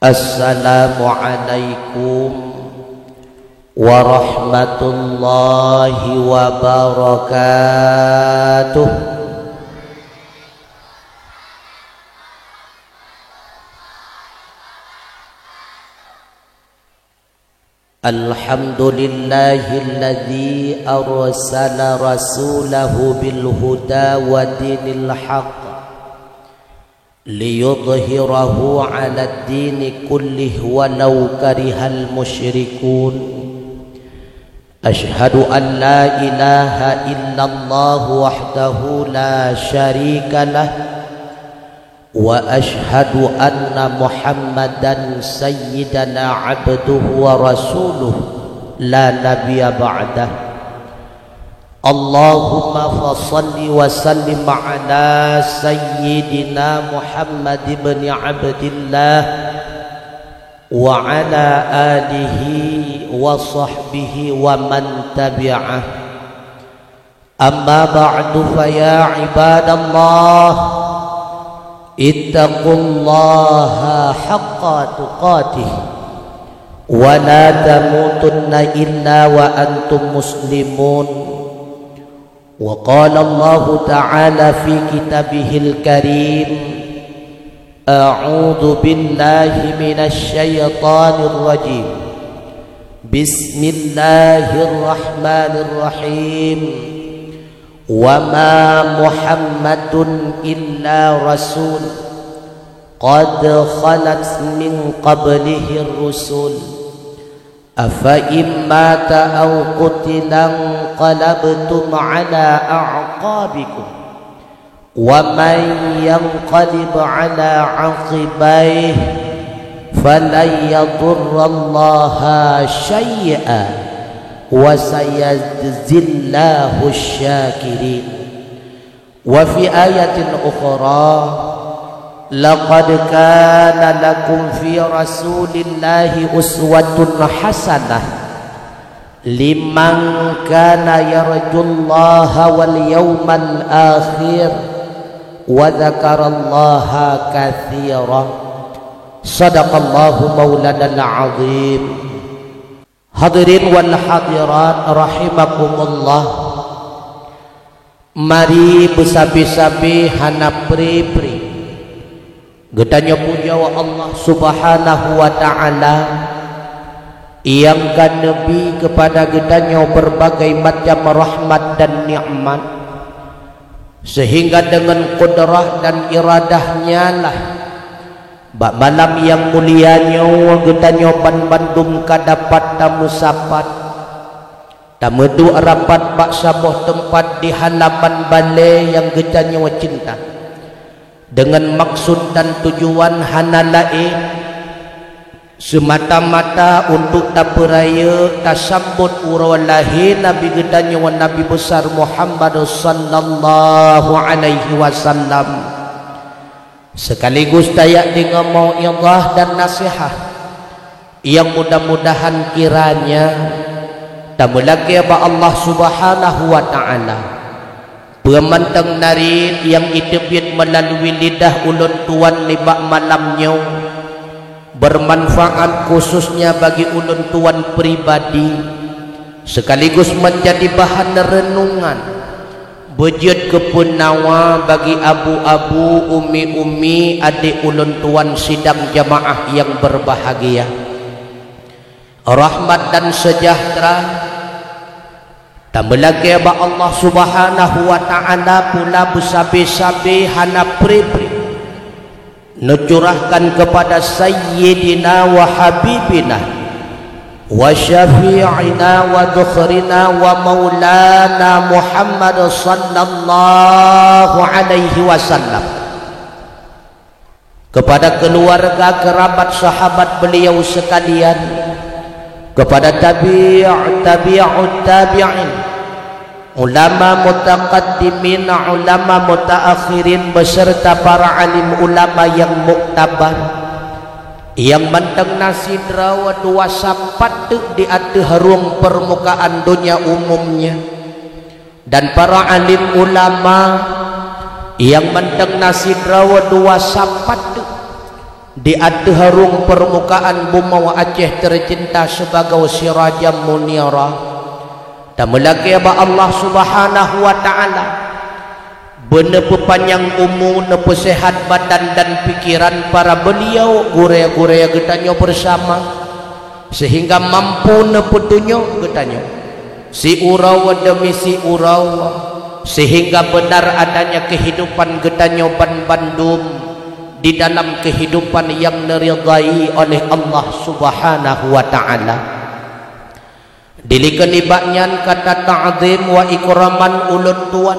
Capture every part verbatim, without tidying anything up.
Assalamualaikum warahmatullahi wabarakatuh. Alhamdulillahilladzi arsala rasulahu bil huda wa dinil haqq liyudhhirahu 'alad dini kullih walau karihal musyrikun. Asyhadu an la ilaha illallah wahdahu la syarikalah, wa asyhadu anna Muhammadan sayyidana abduhu wa rasuluh la nabiyya ba'dah. Allahumma fa shalli wa sallim ala sayyidina Muhammad ibn Abdillah wa ala alihi wa sahbihi wa man tabi'ah. Amma ba'du, fa ya ibadallah, ittaqullaha haqqa tuqatih, wa la tamutunna illa wa antum muslimun. Wa qala Allahu ta'ala fi kitabihil karim, a'udzu billahi minasy syaithanir rajim. Bismillahirrahmanirrahim. Wa ma Muhammadun illa rasul, qad khalat min qablihir rusul. Afa in mata aw qutila inqalabtum ala a'qabikum. Wa man yanqalib ala aqibaihi falan yadurrallaha syai'a wa sayajzillahu syakirin. Wa fi ayatin ukhra, laqad kana lakum fi Rasulillahi uswatun hasanah liman kana yarjullaha wal yaumal akhir wa dzakarallaha katsira. Sadaqallahu maulanal azim. Hadirin wal hadirat rahimakumullah. Mari beusabe-sabe hana pre-pre geutanyoe pujoe Allah Subhanahu wa Ta'ala, nyang ka neubri keupada geutanyoe beurbagai macam rahmat dan nikmat, seuhingga deungon kudrah dan iradah-Nya lah, bak malam nyang mulia nyoe geutanyoe banmandum ka dapat tameusapat, tameuduek rapat bak saboh teumpat di halaman balée nyang geutanyoe cinta, deungon maksud dan tujuan hana laén seumata-mata untuk tapeurayeuk tasambot uroe lahé Nabi geutanyoe, Nabi Besar Muhammad sallallahu alaihi wasallam. Sekaligus tajak deungoe mau'izah dan nasihah, nyang mudah-mudahan kiranya tameulakée bak Allah Subhanahu wa Ta'ala, peue mantong narit nyang jiteubiet meulalui lidah ulôn tuan nibak malam nyoe, beumanfaat khususnya bagi ulôn tuan pribadi, sekaligus meunjadi bahan reunungan, beujeuet keu peunawa bagi abu-abu, umi-umi, adék ulôn tuan sidang jamaah nyang beurbahagia. Rahmat dan seujahteura tameulakée bak Allah Subhanahu wa Ta'ala pula beusabe-sabe hana pre-pre neucurahkan keupada Sayyidina wa Habibina wa Syafi'ina wa Dhukhrina wa Maulana Muhammad sallallahu alaihi wasallam, keupada keuluwarga, keurabat, sahabat beuliau seukalian, keupada tabi', tabi'ut tabi'in, ulama mutaqaddimin, ulama mutaakhirin, beuseureuta para alim ulama nyang muktabar, nyang mantong na sidroe dua sapat teuk di ateueh rhueng peurmukaan donya umum nyan, dan para alim ulama nyang mantong na sidroe dua sapat teuk Di ateueh rhueng peurmukaan bumoe Aceh teucinta sibagoe sirajam munira, tameulakée bak Allah Subhanahu wa Ta'ala, beuneupeupanjang umu, neupeusehat badan dan pikiran para beuliau gurée-gurée geutanyoe beusama, seuhingga mampu neupeutunyok geutanyoe siuroe deumi siuroe, seuhingga beunar adanya keuhidupan geutanyoe banbandum di dalam keuhidupan nyang neuridai oleh Allah Subhanahu wa Ta'ala. Dilikot nibak nyan kata ta'zim wa ikraman ulôn tuan,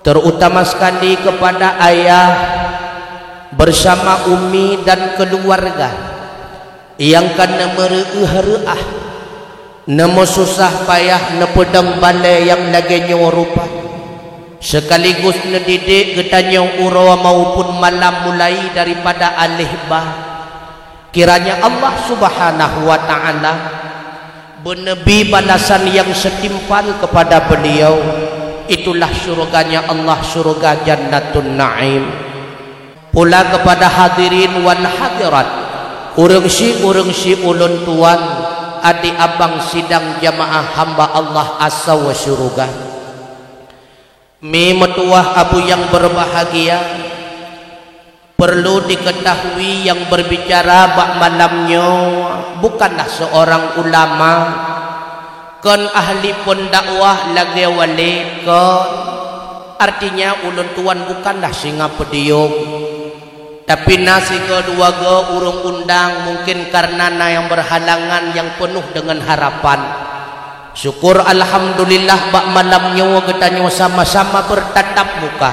terutama sekali kepada ayah bersama umi dan keluarga nyang ka neumeureu'ah reuah, neumeususah payah neupeudong balée nyang lagée nyoe rupa, sekaligus neudidik geutanyoe uroe maupun malam mulai daripada aleh ba. Kiranya Allah Subhanahu wa Ta'ala beuneubri balasan nyang seutimpal kepada beuliau, itulah syurganya Allah, syurga Jannatun Na'im. Pula kepada hadirin wal hadirat, ureuëng si-ureuëng si ulôn tuan, adik abang sidang jamaah hamba Allah asoe syurga. Mi meutuwah abu nyang beurbahagia, perlu diketahui nyang beurbicara bak malam nyoe bukanlah seurang ulama, kon ahli peundakwah lagée wali, kon. Artinya ulôn tuan bukanlah singa podium. Tapi na sigoe dua goe ureuëng undang, mungken kareuna na nyang beurhalangan nyang peunoh deungon harapan. Syukur alhamdulillah bak malam nyoe geutanyoe sama-sama beurtatap muka.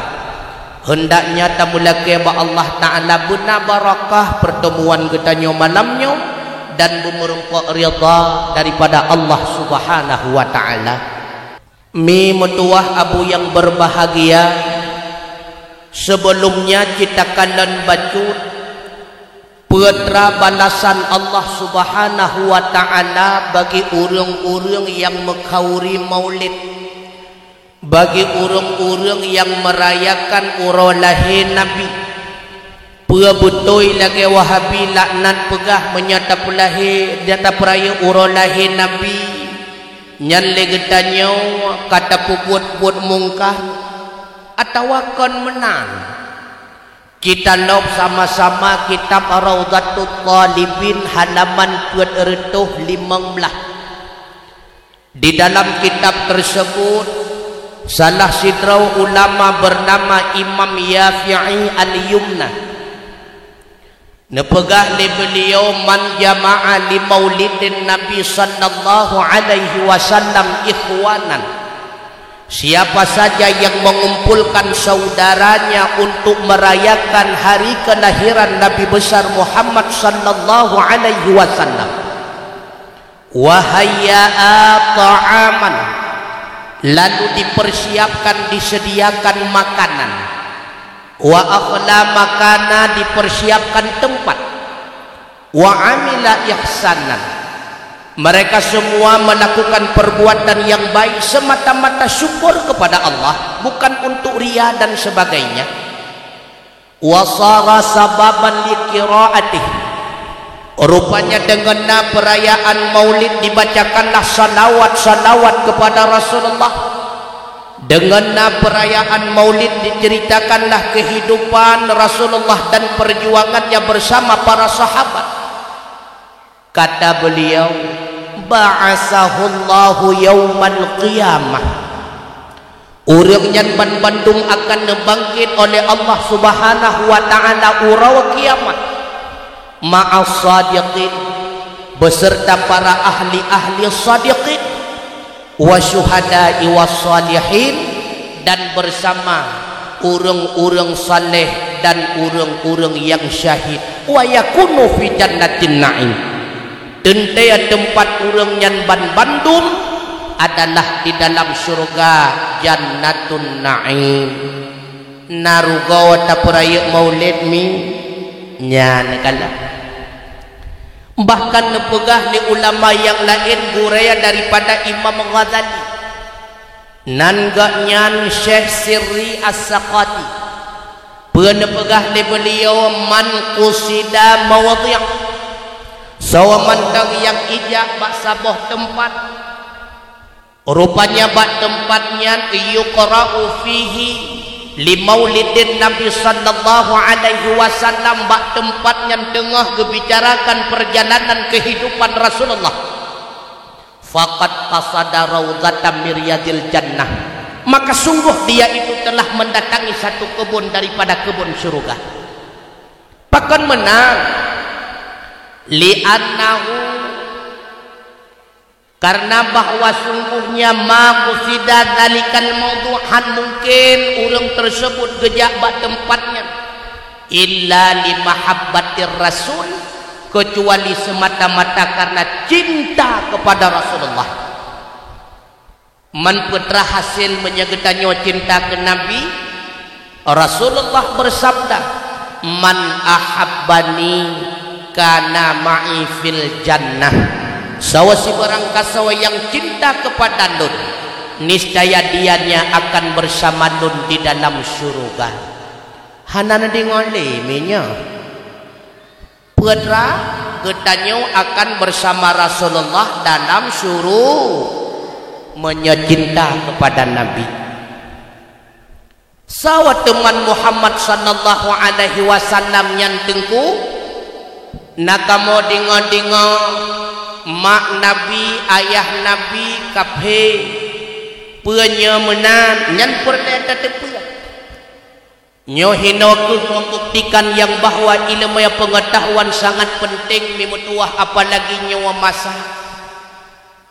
Heundaknya tameulakée bak Allah Ta'ala beuna barakah peurteumuan geutanyoe malam nyoe dan beumeureumpok ridha daripada Allah Subhanahu wa Ta'ala. Mi meutuwah abu nyang beurbahagia, seubeulom nyan cit takalon bacut peue teuma balasan Allah Subhanahu wa Ta'ala bagi ureuëng-ureuëng nyang meukhauri maulid, bagi ureuëng-ureuëng nyang meurayakan uroe lahé Nabi. Peue beutôi lagée Wahabi laknat peugah meunyoe tapeulahé, tapeurayeuk uroe lahé Nabi, nyan lé geutanyoe ka tapeubuet buet mungkar, atawa kon meunan? Kita lom sama-sama kitab Raudhatut Thalibin halaman peuet reutôh limong blaih. Di dalam kitab tersebut, salah sidroe ulama bernama Imam Yafi'i Al-Yumna neupeugah lé beuliau, "Man jama'a li maulidin Nabi sallallahu alaihi wasallam ikhwanan." Siapa saja yang mengumpulkan saudaranya untuk merayakan hari kelahiran Nabi besar Muhammad sallallahu alaihi wasallam, "Wa hayya'a ta'aman," lalu dipersiapkan, disediakan makanan. "Wa akhla makana," dipersiapkan tempat. "Wa amila ihsanan," mereka semua melakukan perbuatan yang baik semata-mata syukur kepada Allah, bukan untuk ria dan sebagainya. "Wa sara sababan li qiraatih." Rupanya dengan na perayaan maulid dibacakanlah salawat-salawat kepada Rasulullah. Dengan na perayaan maulid diceritakanlah kehidupan Rasulullah dan perjuangannya bersama para sahabat. Kata beliau, "Ba'asahullahu yaumal qiyamah." Ureuëng nyan banbandum akan neubangkét oleh Allah Subhanahu wa Ta'ala uroe kiamat. "Ma'as sadiqin," beserta para ahli-ahli sadiqin, "wa syuhada'i was salihin," dan bersama ureuëng-ureuëng saleh dan ureuëng-ureuëng nyang syahid, "wa yakunu fi jannatin na'im." Teuntée teumpat ureuëng nyan banbandum adalah di dalam syeuruga Jannatun Na'im. Na rugoe tapeurayeuk maulid mi? Nyan kalon. Bahkan neupeugah lé ulama nyang laén gurée daripada Imam Ghazali, nan gobnyan Syekh Sirri As-Saqati, Peue neupeugah lé beuliau, "Man qusida mawadhi'." Soe mantong nyang ijak bak saboh teumpat, rupanya bak teumpat nyan yuqra'u fihi li maulidin Nabi sallallahu alaihi wasallam, bak teumpat nyan teungoh geubicarakan peurjalanan keuhidupan Rasulullah. Faqad qasada raudhatan min riyadil jannah. Maka sungguh dia itu telah mendatangi satu kebun daripada kebun syurga. Pakon meunan? Li'annahu, karena bahwa sungguhnya ma qusida dzalikal maudhu', han mungkin ureuëng tersebut geujak bak teumpat nyan illa li mahabbatir rasul, kecuali semata-mata karena cinta kepada Rasulullah. Man peutra hasil meunyoe geutanyoe cinta keu Nabi, Rasulullah bersabda, "Man ahabbani kana ma'i fil jannah." Sawa sibarang kasawa nyang cinta kepada lôn, niscaya dianya akan bersama lôn di dalam syurga. Hana neudeungoe lé meunyoe. Peutra geutanyoe akan bersama Rasulullah dalam syuru-, meunyoe cinta kepada Nabi. Sawa teuma Muhammad sallallahu alaihi wasallam nyan teungku, na kamoe deungoe-deungoe mak Nabi, ayah Nabi, kaphé, peue nyoe meunan, nyan peureulée tateupeue. Nyoe hinoe kheueh membuktikan nyang bahwa ileumé peungeutahuan sangat peunteng mimeutuwah, apalagi nyoe masa.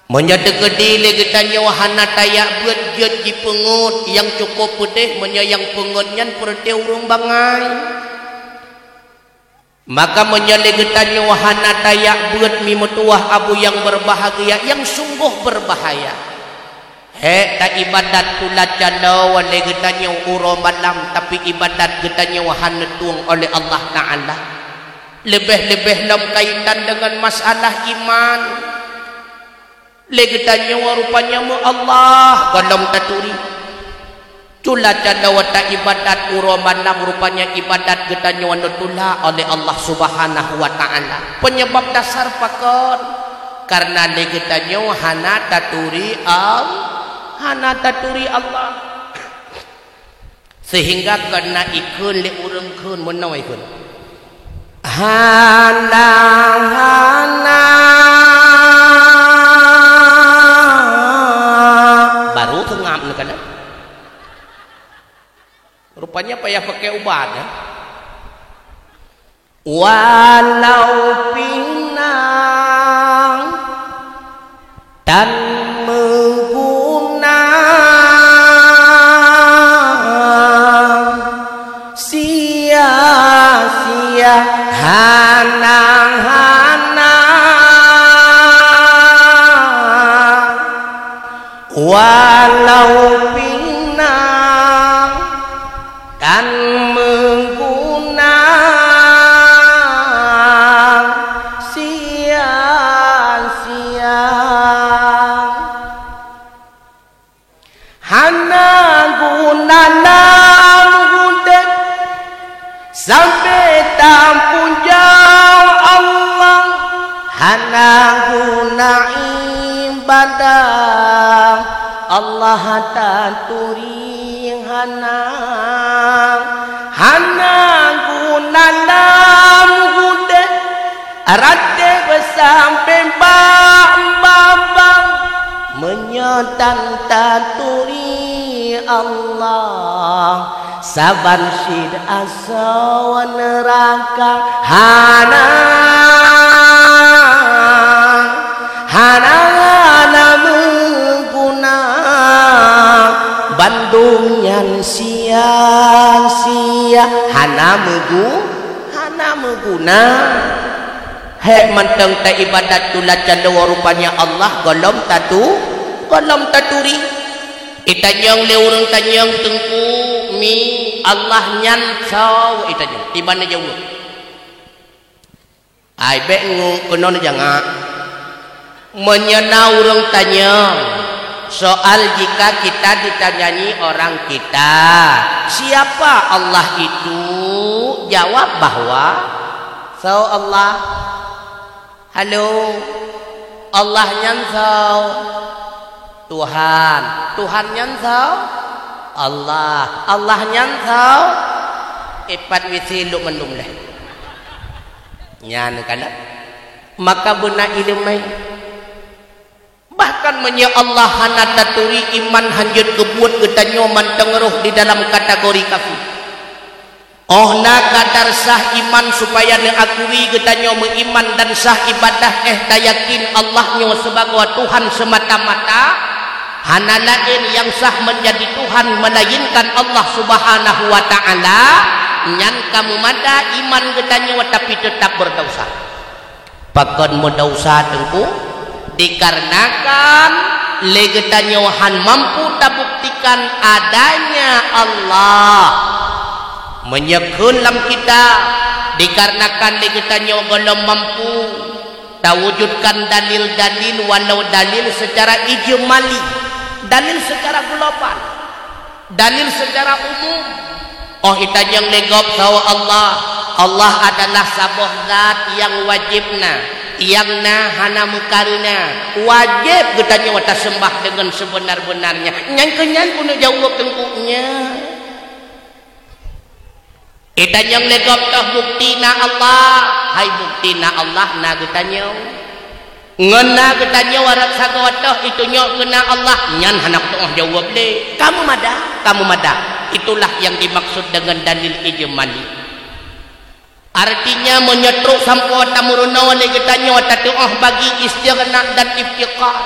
Meunyoe teukeudi lé geutanyoe hana tajak beuet jeuet jipeungeut nyang cukôp peudeh, meunyoe nyang peungeut nyan peureute ureuëng bangai. Maka meunyoe lé geutanyoe hana tajak beuet mimeutuwah abu nyang beubahgia, nyang sunggoh beubahaya. Hék taibadat tula caloe lé geutanyoe uroe malam, tapi ibadat geutanyoe hana tueng oleh Allah Ta'ala. Leubeh-leubeh lom kaitan deungon masalah iman. Lé geutanyoe rupanya meu Allah gohlom taturi. Tula caloe taibadat uroe malam, rupanya ibadat geutanyoe neutulak oleh Allah Subhanahu wa Ta'ala. Penyebab dasar pakon? Karena lé geutanyoe hana taturi Al-, hana taturi Allah. Sehingga keunan ikheun lé ureuëng kheun meunoe ikheun. Hana, hana. Baru seungab neukalon. Rupanya payah pakai ubat, ya. Walau pinang tan meuguna, sia-sia hana, hana. Walau pinang tan meuguna, sia-sia. Hana guna lam udeb sampai tapuja Allah, hana guna ibadah Allah taturi hana, hana guna lam udeb. Ratéb sampai bak babah, meunyoe tan taturi Allah, saban cit asoe neuraka. Hana, hana, hana meuguna, bandum nyan sia-sia, hana meugu-, hana meuguna. Hék mantong taibadat tula caloe rupanya Allah gohlom tatu-, gohlom taturi. Itanyong lé ureuëng tanyong teungku, mi Allah nyan soe itanyong? Iban neujaweueb. Ai bék ngu-, keunoe neujangak. Meunyoe na ureuëng tanyong, soal jika kita ditanyanyi orang kita, siapa Allah itu? jawab bahwa soe Allah. Halo, Allah nyan soe? Tuhan. Tuhan nyan soe? Allah. Allah nyan soe? Ipat wisi luk mandum leh. Nyan kalon. Maka beuna ileumèe. Bahkan meunyoe Allah hana taturi, iman hanjeuet keubuet, geutanyoe mantong rhoh di dalam kategori kafé. Óh na kadar sah iman supaya neuakui geutanyoe meuiman dan sah ibadah, éh, tayakin Allah nyoe sibagoe Tuhan seumata-mata, hana laén nyang sah meunjadi Tuhan meulainkan Allah Subhanahu wa Ta'ala, nyan ka meumada iman geutanyoe tapi teutap beudesya. Pakon meudesya, Teungku? Dikarenakan lé geutanyoe han mampu tabuktikan adanya Allah. Meunyoe kheun lam kitab, dikarenakan lé geutanyoe gohlom mampu tawujudkan dalil-dalil, walau dalil seucara ijmali, dalil seucara global. Dalil seucara umum, óh itanyong lé gob soe Allah, Allah adalah saboh zat nyang wajéb na, nyang na hana meukareuna, wajéb geutanyoe taseumbah deungon seubeunar-beunarnya. Nyan keuh nyan keuneuk jaweueb Teungku, nyan. Itanyong lé gob toh bukti na Allah, hai bukti na Allah na geutanyoe. Ngon na geutanyoe rot sagoe toh itunyok keu na Allah, nyan hana kutu'oh jaweueb lé. Ka meumada, ka meumada. Itulah nyang dimaksud deungon dalil ijmali. Artinya, meunyoe trok sampoe tameurunoe lé geutanyoe tatu'oh bagi istighna dan iftiqar.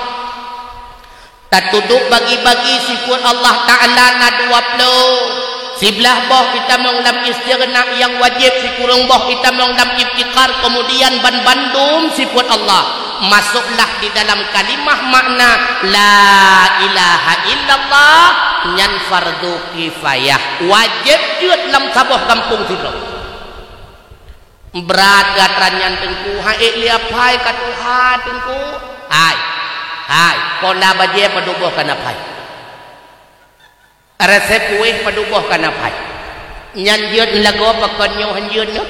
Tatudok bagi-bagi sifeuet Allah Ta'ala na dua ploh. Siblaih boh itamong lam istighna nyang wajéb, sikureueng boh itamong lam iftiqar, keumudian ban bandum sifeuet Allah masôklah di dalam kalimah makna la ilaha illallah, nyan fardu kifayah, wajéb jeuet lam saboh gampông sidroe. Brat gatra nyan Teungku, han ék lé aphai ka tuha Teungku. Hai, hai, pola bajée padub boh kana phai. Resep kuéh padub boh kana phai. Nyan jeuet lagoe pakon nyoe han jeuet nyoe.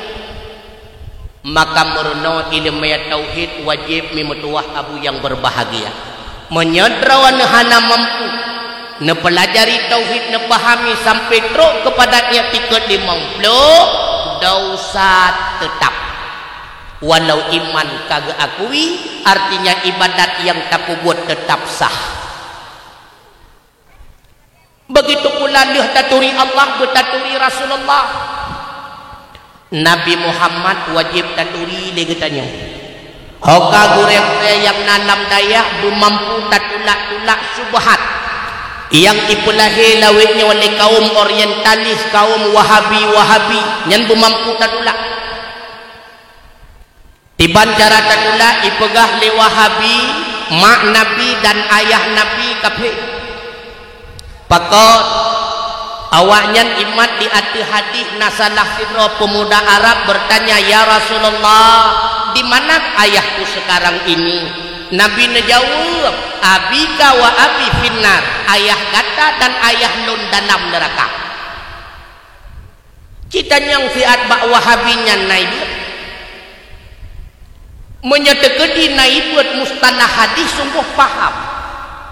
Maka meurunoe ileumèe tauhid wajéb mimeutuwah abu nyang beurbahagia. Meunyoe droeneuh hana mampu neupeulajari tauhid, neupahami sampai trok keupada i'tikad limong ploh, desya teutap. Walau iman ka geuakui, artinya ibadat nyang tapeubuet teutap sah. Begitu pula lheueh taturi Allah, beutaturi Rasulullah. Nabi Muhammad wajéb taturi lé geutanyoe. Ho ka gurée-gurée nyang na lam dayah beumampu tatulak-tulak syubhat nyang ipeulahé lawét nyoe lé kaum orientalis, kaum Wahabi-Wahabi, nyan beumampu tatulak. Diban cara tatulak ipeugah lé Wahabi, mak Nabi dan ayah Nabi kafé. Pakon? Awaknyan imat di ateueh hadih na salah sidroe peumuda Arab beurtanya, "Ya Rasulullah, di mana ayahku sekarang ini?" Nabi neujaweueb, "Abika wa abi finnar, ayah gata dan ayah lôn dalam neuraka." Cit tanyong siat bak Wahabi nyan na ibeuet. Meunyoe teukeudi na ibeuet mustalah hadih sunggoh paham.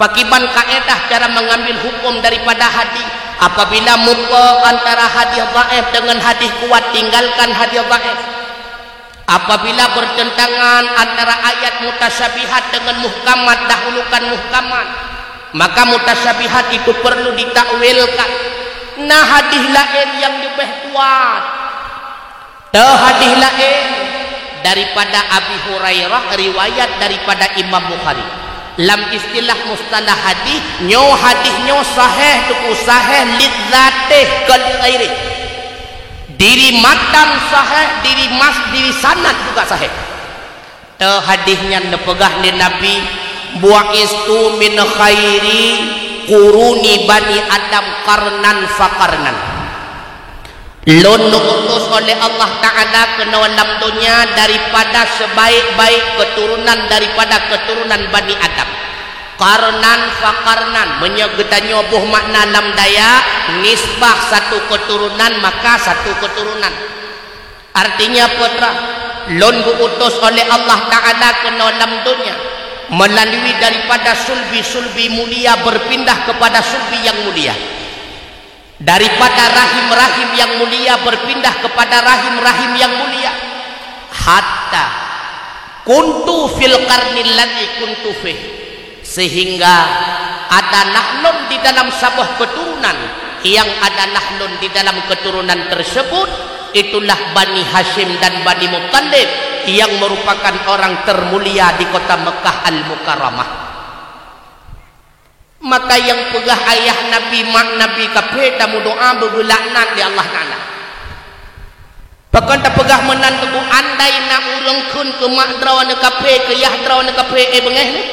Pakiban kaedah cara mengambil hukum daripada hadih. Apabila meupo antara hadih dhaif dengan hadih kuat, tinggalkan hadih dhaif. Apabila bertentangan antara ayat mutasyabihat dengan muhkamat, dahulukan muhkamat, maka mutasyabihat itu perlu ditakwilkan. Na hadih laén nyang leubeh kuat. Teuh hadih laén daripada Abi Hurairah, riwayat daripada Imam Bukhari. Lam istilah mustalah hadih, nyoe hadih nyoe sahih, tuku sahih lidzatih, kon lighairih. Diri matan sahih, diri mas, diri sanad juga sahih. Teuh hadih nyan neupeugah lé Nabi, "Bu'istu min khairi quruni bani Adam qarnan fa qarnan." Lôn neuutus oleh Allah Ta'ala keunoe lam donya daripada sebaik-baik keturunan daripada keturunan Bani Adam. Qarnan fa qarnan, meunyoe geutanyoe boh makna lam daya, nisbah satu keturunan, maka satu keturunan. Artinya, peue treuk, lôn geu-utus oleh Allah Ta'ala keunoe lam donya melalui daripada sulbi-sulbi mulia berpindah kepada sulbi yang mulia, daripada rahim-rahim yang mulia berpindah kepada rahim-rahim yang mulia, hatta kuntu fil qarnil ladzi kuntu fih, sehingga adanah lôn di dalam saboh keturunan, yang adanah lôn di dalam keturunan tersebut, itulah Bani Hasyim dan Bani Muttalib, yang merupakan orang termulia di kota Mekah Al-Mukarramah. Maka nyang peugah ayah Nabi, mak Nabi kafé, tameudoá beugeulaknat lé Allah Ta'ala. Pakon tapeugah meunan teungku, andai na ureuëng kheun keu mak droeneuh kafé, keu yah droeneuh kafé, eh, beungéh nyoe?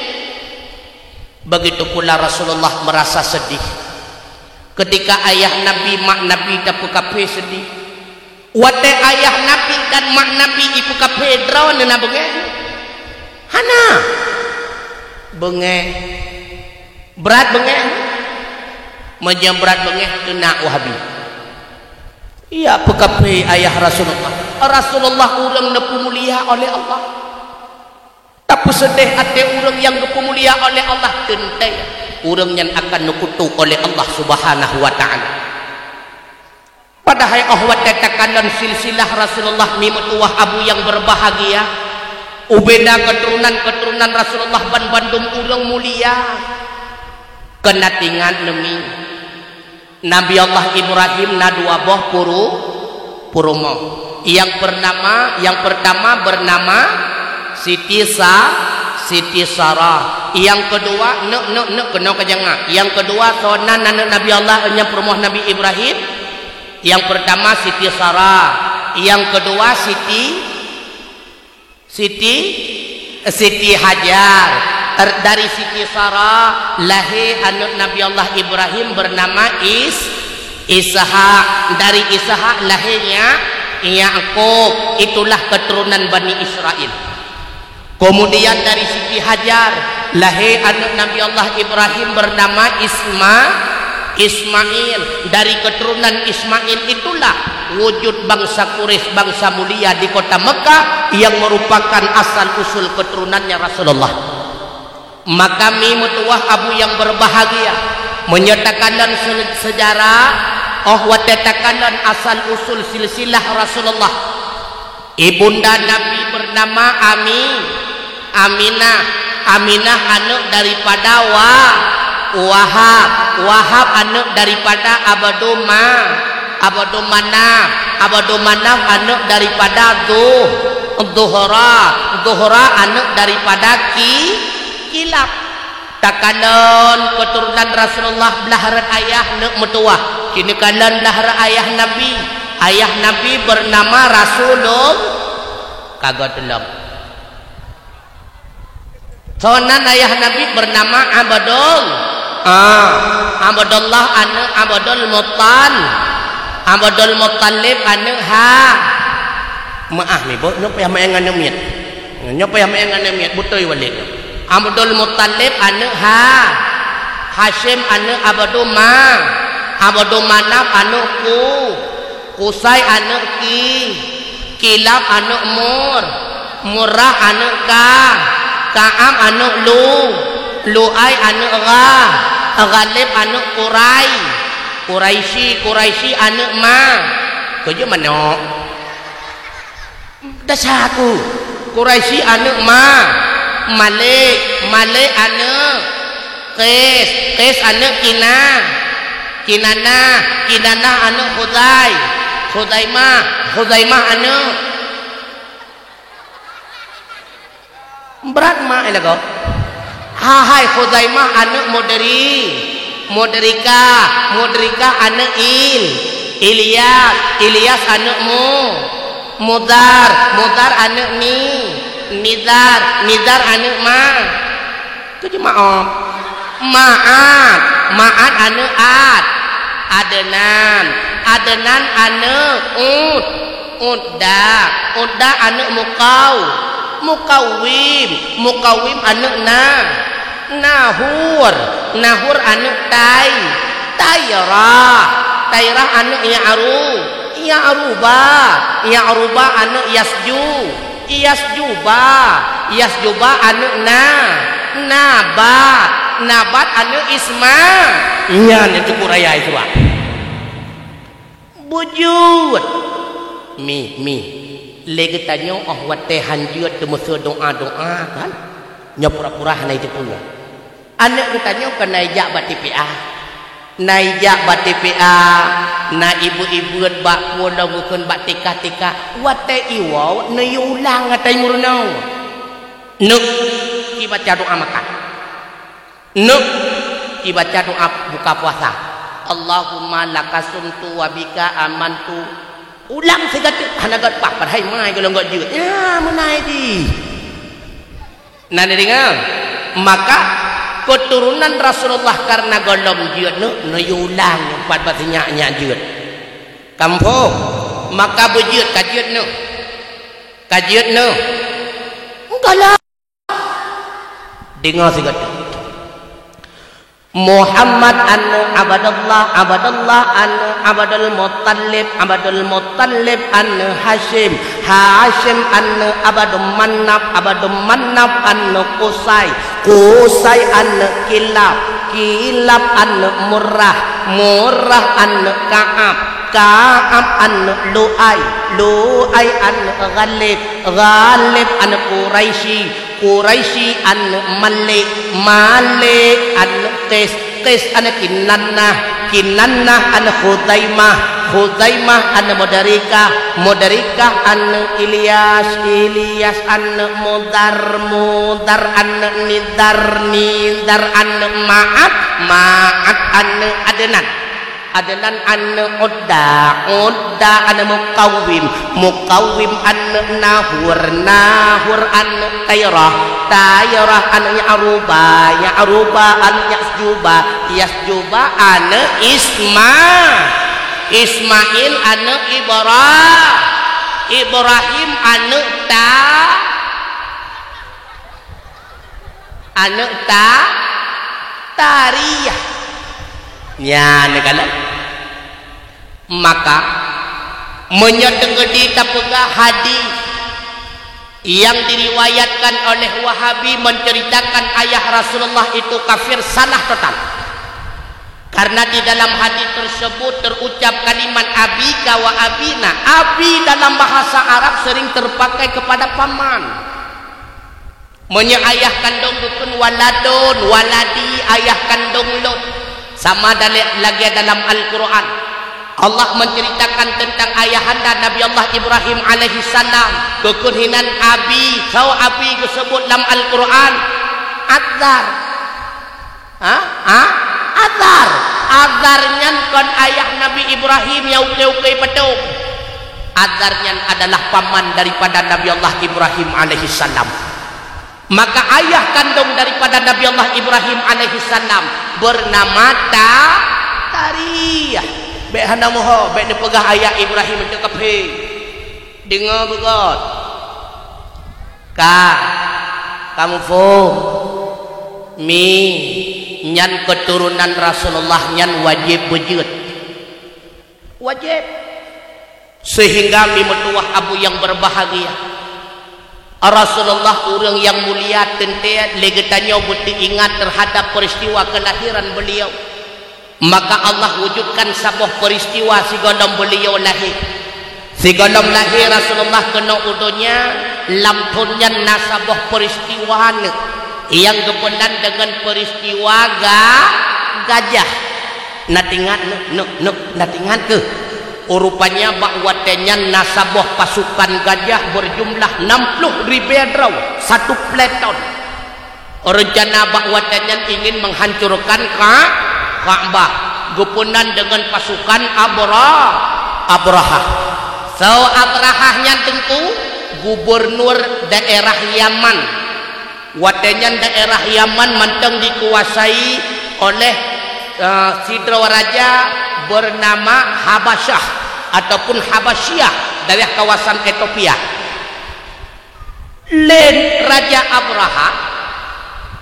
Begitu pula Rasulullah merasa sedih ketika ayah Nabi, mak Nabi tapeukafé, sedih. Watée ayah Nabi dan mak Nabi ipeukafé, droeneuh na beungéh? Hana. Beungéh. Brat beungéh? Meunyoe brat beungéh, keuneuk Wahabi. Iya peukafé ayah Rasulullah. Rasulullah ureuëng neupeumulia oleh Allah. Tapeuseudeh até ureuëng nyang geupeumulia oleh Allah, teuntée ureuëng nyan akan neukutok oleh Allah Subhanahu wa Ta'ala. Padahai óh watée takalon silsilah Rasulullah, mi meutuwah abu nyang berbahagia, ubena keuturonan-keuturonan Rasulullah banbandum ureuëng mulia. Keuneuk ingat neumi, Nabi Allah Ibrahim na dua boh puru-, purumoh. Nyang bernama, nyang pertama bernama Siti Sa-, Siti Sarah. Nyang keudua, neuk, neuk, neuk, keunoe ka jangak. Nyang keudua, soe nan aneuëk Nabi Allah, nyang peurumoh Nabi Ibrahim. Nyang pertama Siti Sarah, nyang keudua Siti, Siti, Siti Hajar. Er, dari Siti Sarah lahé aneuëk Nabi Allah Ibrahim bernama Is-, Ishak. Dari Ishak lahé Nya-, Yakub. Itulah keturunan Bani Israel. Kemudian dari Siti Hajar lahé aneuëk Nabi Allah Ibrahim bernama Isma-, Ismail. Dari keturunan Ismail itulah wujud bangsa Quraisy, bangsa mulia di kota Mekah, yang merupakan asal usul keturunannya Rasulullah. Maka mi meutuwah abu nyang berbahagia, meunyoe takalon se-, sejarah, óh watée takalon asal usul silsilah Rasulullah, ibunda Nabi bernama Ami-, Aminah. Aminah aneuëk daripada Wa-, Wahab. Wahab aneuëk daripada Abdul Ma-, Abdul Manaf. Abdul Manaf aneuëk daripada Zuh-, Zuhra. Zuhra aneuëk daripada Ki-, Kilab. Takalon keuturonan Rasulullah, blah rot ayah neuk meutuwah. Keuneuk kalon blah rot ayah Nabi. Ayah Nabi beunama Rasulul-, ka goe tulông. Soe nan ayah Nabi beunama Abdul-, ah, Abdullah aneuk Abdul Muttal-, Abdul Muttalib aneuk Ha-, meu'ah mi, boh, nyoe payah meu'en ngon aneuk miet. Nyoe payah meu'en ngon aneuk miet, beutôi walek nyoe. Abdul Muttalib aneuk Ha-, Hasyim aneuk Abdu Ma-, Abdu Manaf aneuk Ku-, Kusai aneuk Ki-, Kilab aneuk Mur-, Murrah aneuk Ka-, Ka'ab aneuk Lu-, Lu'ai aneuk Gha-, Ghalib aneuk Kurai-, Kuraisyi, Kuraisyi aneuk Ma-, keujeuet manok. Desya aku. Kuraisyi aneuk Ma-, Malik, Malik aneuk Qais, Qais aneuk Kina-, Kinanah, Kinanah aneuk Khuzai-, Khuzaimah, Khuzaimah aneuk, brat ma, eh, lagoe. Hai Khuzaimah aneuk Mudri-, Mudrikah, Mudrikah aneuk Il-, Ilyas, Ilyas aneuk Mu-, Mudar, Mudar aneuk Ni-, Nizar, Nizar aneuk Ma-, keujeuet maoh. Ma'at, Ma'at aneuk Ad-, Adnan, Adnan aneuk Ud-, Udda, Udda aneuk Muqaw-, Muqawwim, Muqawwim aneuk Na-, Nahur, Nahur aneuk Tai-, Tairah, Tairah aneuk Ya'ru-, Ya'ruba, Ya'ruba aneuëk Yasju, Yasjuba, Yasjuba aneuëk Na, Nabat, Nabat aneuëk Isma. Nyan nyang cukup raya Isra. Beujeuet. Mi, mi. Lé geutanyoe óh watée han jeuet teumeuseue doá-doá kan? Nyoe pura-pura hana jiteupeue. Aneuëk geutanyoe ka na ijak bak T P A. Na ijak bak T P A, na ibeuet-ibeuet bak peue lom geukheun bak tika-tika. Watée iwoe neuyue ulang ata meurunoe. Neuk, ibaca doa makan. Neuk, ibaca doa buka puasa. Allahumma laka sumtu wa bika amantu. Ulang sigoe teuk hana gét pah, padahai mai golom gét jeuet. Ya, meunai di. Na neudeungoe? Maka keuturonan Rasulullah kareuna golom jeuet neuk, neuyue ulang pat bak sinyak-nyak jeuet. Kampung, maka beujeuet ka jeuet neuk. Ka jeuet neuk. Engkala. Deungoe sigoe teuk. Muhammad aneuëk Abdullah, Abdullah aneuëk Abdul Muttalib, Abdul Muttalib aneuëk Hasyim, Hasyim aneuëk Abdul Manaf, Abdul Manaf aneuëk Qusay, Qusay aneuëk Kilab, Kilab aneuëk Murrah, Murrah aneuëk Ka'ab, Ka'ab aneuëk Lu'ay, Lu'ay aneuëk Ghalib, Ghalib aneuëk Quraisy, Quraisy aneuëk Malik, Malik aneuëk Qais, Qais aneuëk Kinannah, Kinannah aneuëk Khuzaimah, Khuzaimah aneuëk Mudarikah, Mudarikah aneuëk Ilyas, Ilyas aneuëk Mudar, Mudar aneuëk Nizar, Nizar aneuëk Ma'ad, Ma'ad aneuëk Adnan. Adnan aneuëk Udda, Udda aneuëk Mukawwim, Mukawwim aneuëk Nahur, Nahur aneuëk Tairah, Tairah aneuëk Ya'ruba, Ya'ruba aneuëk Yasjuba, Yasjuba aneuëk Isma, Ismail aneuëk Ibra, Ibrahim aneuëk Ta, aneuëk Ta, Tariyah. Nyan kalon. Maka, meunyoe teukeudi tapeugah hadis yang diriwayatkan oleh Wahabi menceritakan ayah Rasulullah itu kafir, salah total. Karena di dalam hadis tersebut terucap kalimat abika wa abina. Abi dalam bahasa Arab sering terpakai kepada paman. Meunyoe ayah kandong geukheun waladun, waladi, ayah kandong lôn. Sama dalé-, lagée dalam Al-Quran. Allah menceritakan tentang ayahanda Nabi Allah Ibrahim alaihissalam. Geukheun hinan abi, soe abi geuseubut lam Al-Quran? Azar. Ha? Ha? Azar. Azar nyan kon ayah Nabi Ibrahim nyang ukeue-ukeue patong. Azar nyan adalah paman daripada Nabi Allah Ibrahim alaihissalam. Maka ayah kandong daripada Nabi Allah Ibrahim alaihissalam bernama Ta-, Tariyah. Bék hana moho, bék neupeugah ayah Ibrahim itu kafé. Deungoe beugôt. Ka, kamu phom. Mi, nyan keuturonan Rasulullah nyan wajéb beujeuet. Wajéb. Sehingga mi meutuwah abu yang berbahagia. Rasulullah ureuëng yang mulia teuntée lé geutanyoe beuteuingat terhadap peristiwa kelahiran beliau. Maka Allah wujudkan saboh peristiwa sigohlom beuliau lahé. Sigohlom lahé Rasulullah keunoe u donya, lam thon nyan na saboh peristiwa neuk nyang geupeunan deungon peristiwa ga-, gajah. Na teuingat neuk, neuk, neuk, na teuingat keuh? Rupanya bak watée nyan na saboh pasukan gajah berjumlah enam puluh ribu droe, satu peleton. Rencana bak watée nyan ingin menghancurkan Ka-, Ka'bah. Geupeunan deungon pasukan Abra-, Abrahah. Soe Abrahah nyan teungku? Gubernur daerah Yaman. Watée nyan daerah Yaman mantong dikuasai oleh, eh, sidroe raja bernama Habasyah ataupun Habasyiah, daerah kawasan Ethiopia. Lé Raja Abrahah,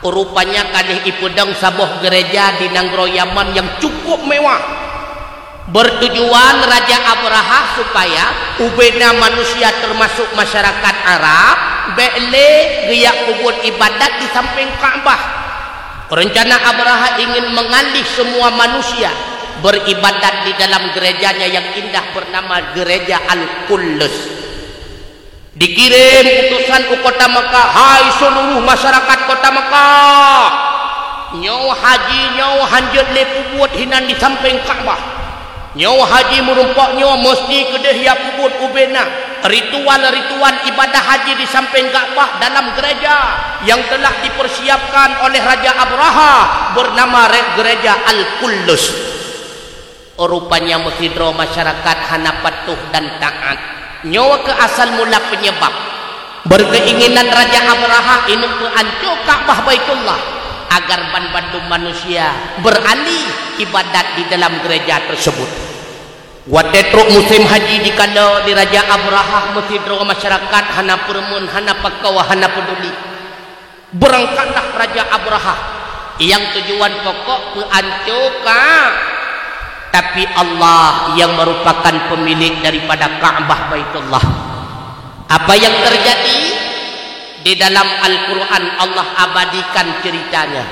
rupanya ka lheueh ipeudong saboh gereja di nanggroe Yaman nyang cukup mewah. Bertujuan Raja Abrahah supaya ubena manusia, termasuk masyarakat Arab, bék lé geujak peubuet ibadat di sampéng Ka'bah. Rencana Abrahah ingin mengalih semua manusia beribadat di dalam gerejanya yang indah bernama Gereja Al-Quddus. Dikirim utusan u kota Mekah, "Hai seluruh masyarakat kota Mekah, nyoe haji nyoe hanjeuet lé peubuet hinan di sampéng Ka'bah. Nyoe haji meurumpok nyoe meusti keudeh jak peubuet ubena ritual-ritual ibadah haji di sampéng Ka'bah dalam gereja yang telah dipersiapkan oleh Raja Abrahah bernama Re-, Gereja Al-Quddus." Rupanya meusidroe masyarakat hana patuh dan taat. Nyoe keuh asal mula penyebab. Berkeinginan Raja Abrahah ingin peuanco Ka'bah Baitullah agar banmandum manusia beralih ibadat di dalam gereja tersebut. Watée trok musim haji, jikalo di Raja Abrahah meusidroe masyarakat hana peureumeun, hana pakoe, hana peuduli. Beurangkatlah Raja Abrahah nyang tujuan pokok peuanco Ka-, tapi Allah yang merupakan pemilik daripada Ka'bah Baitullah. Apa yang terjadi? Di dalam Al-Quran Allah abadikan ceritanya.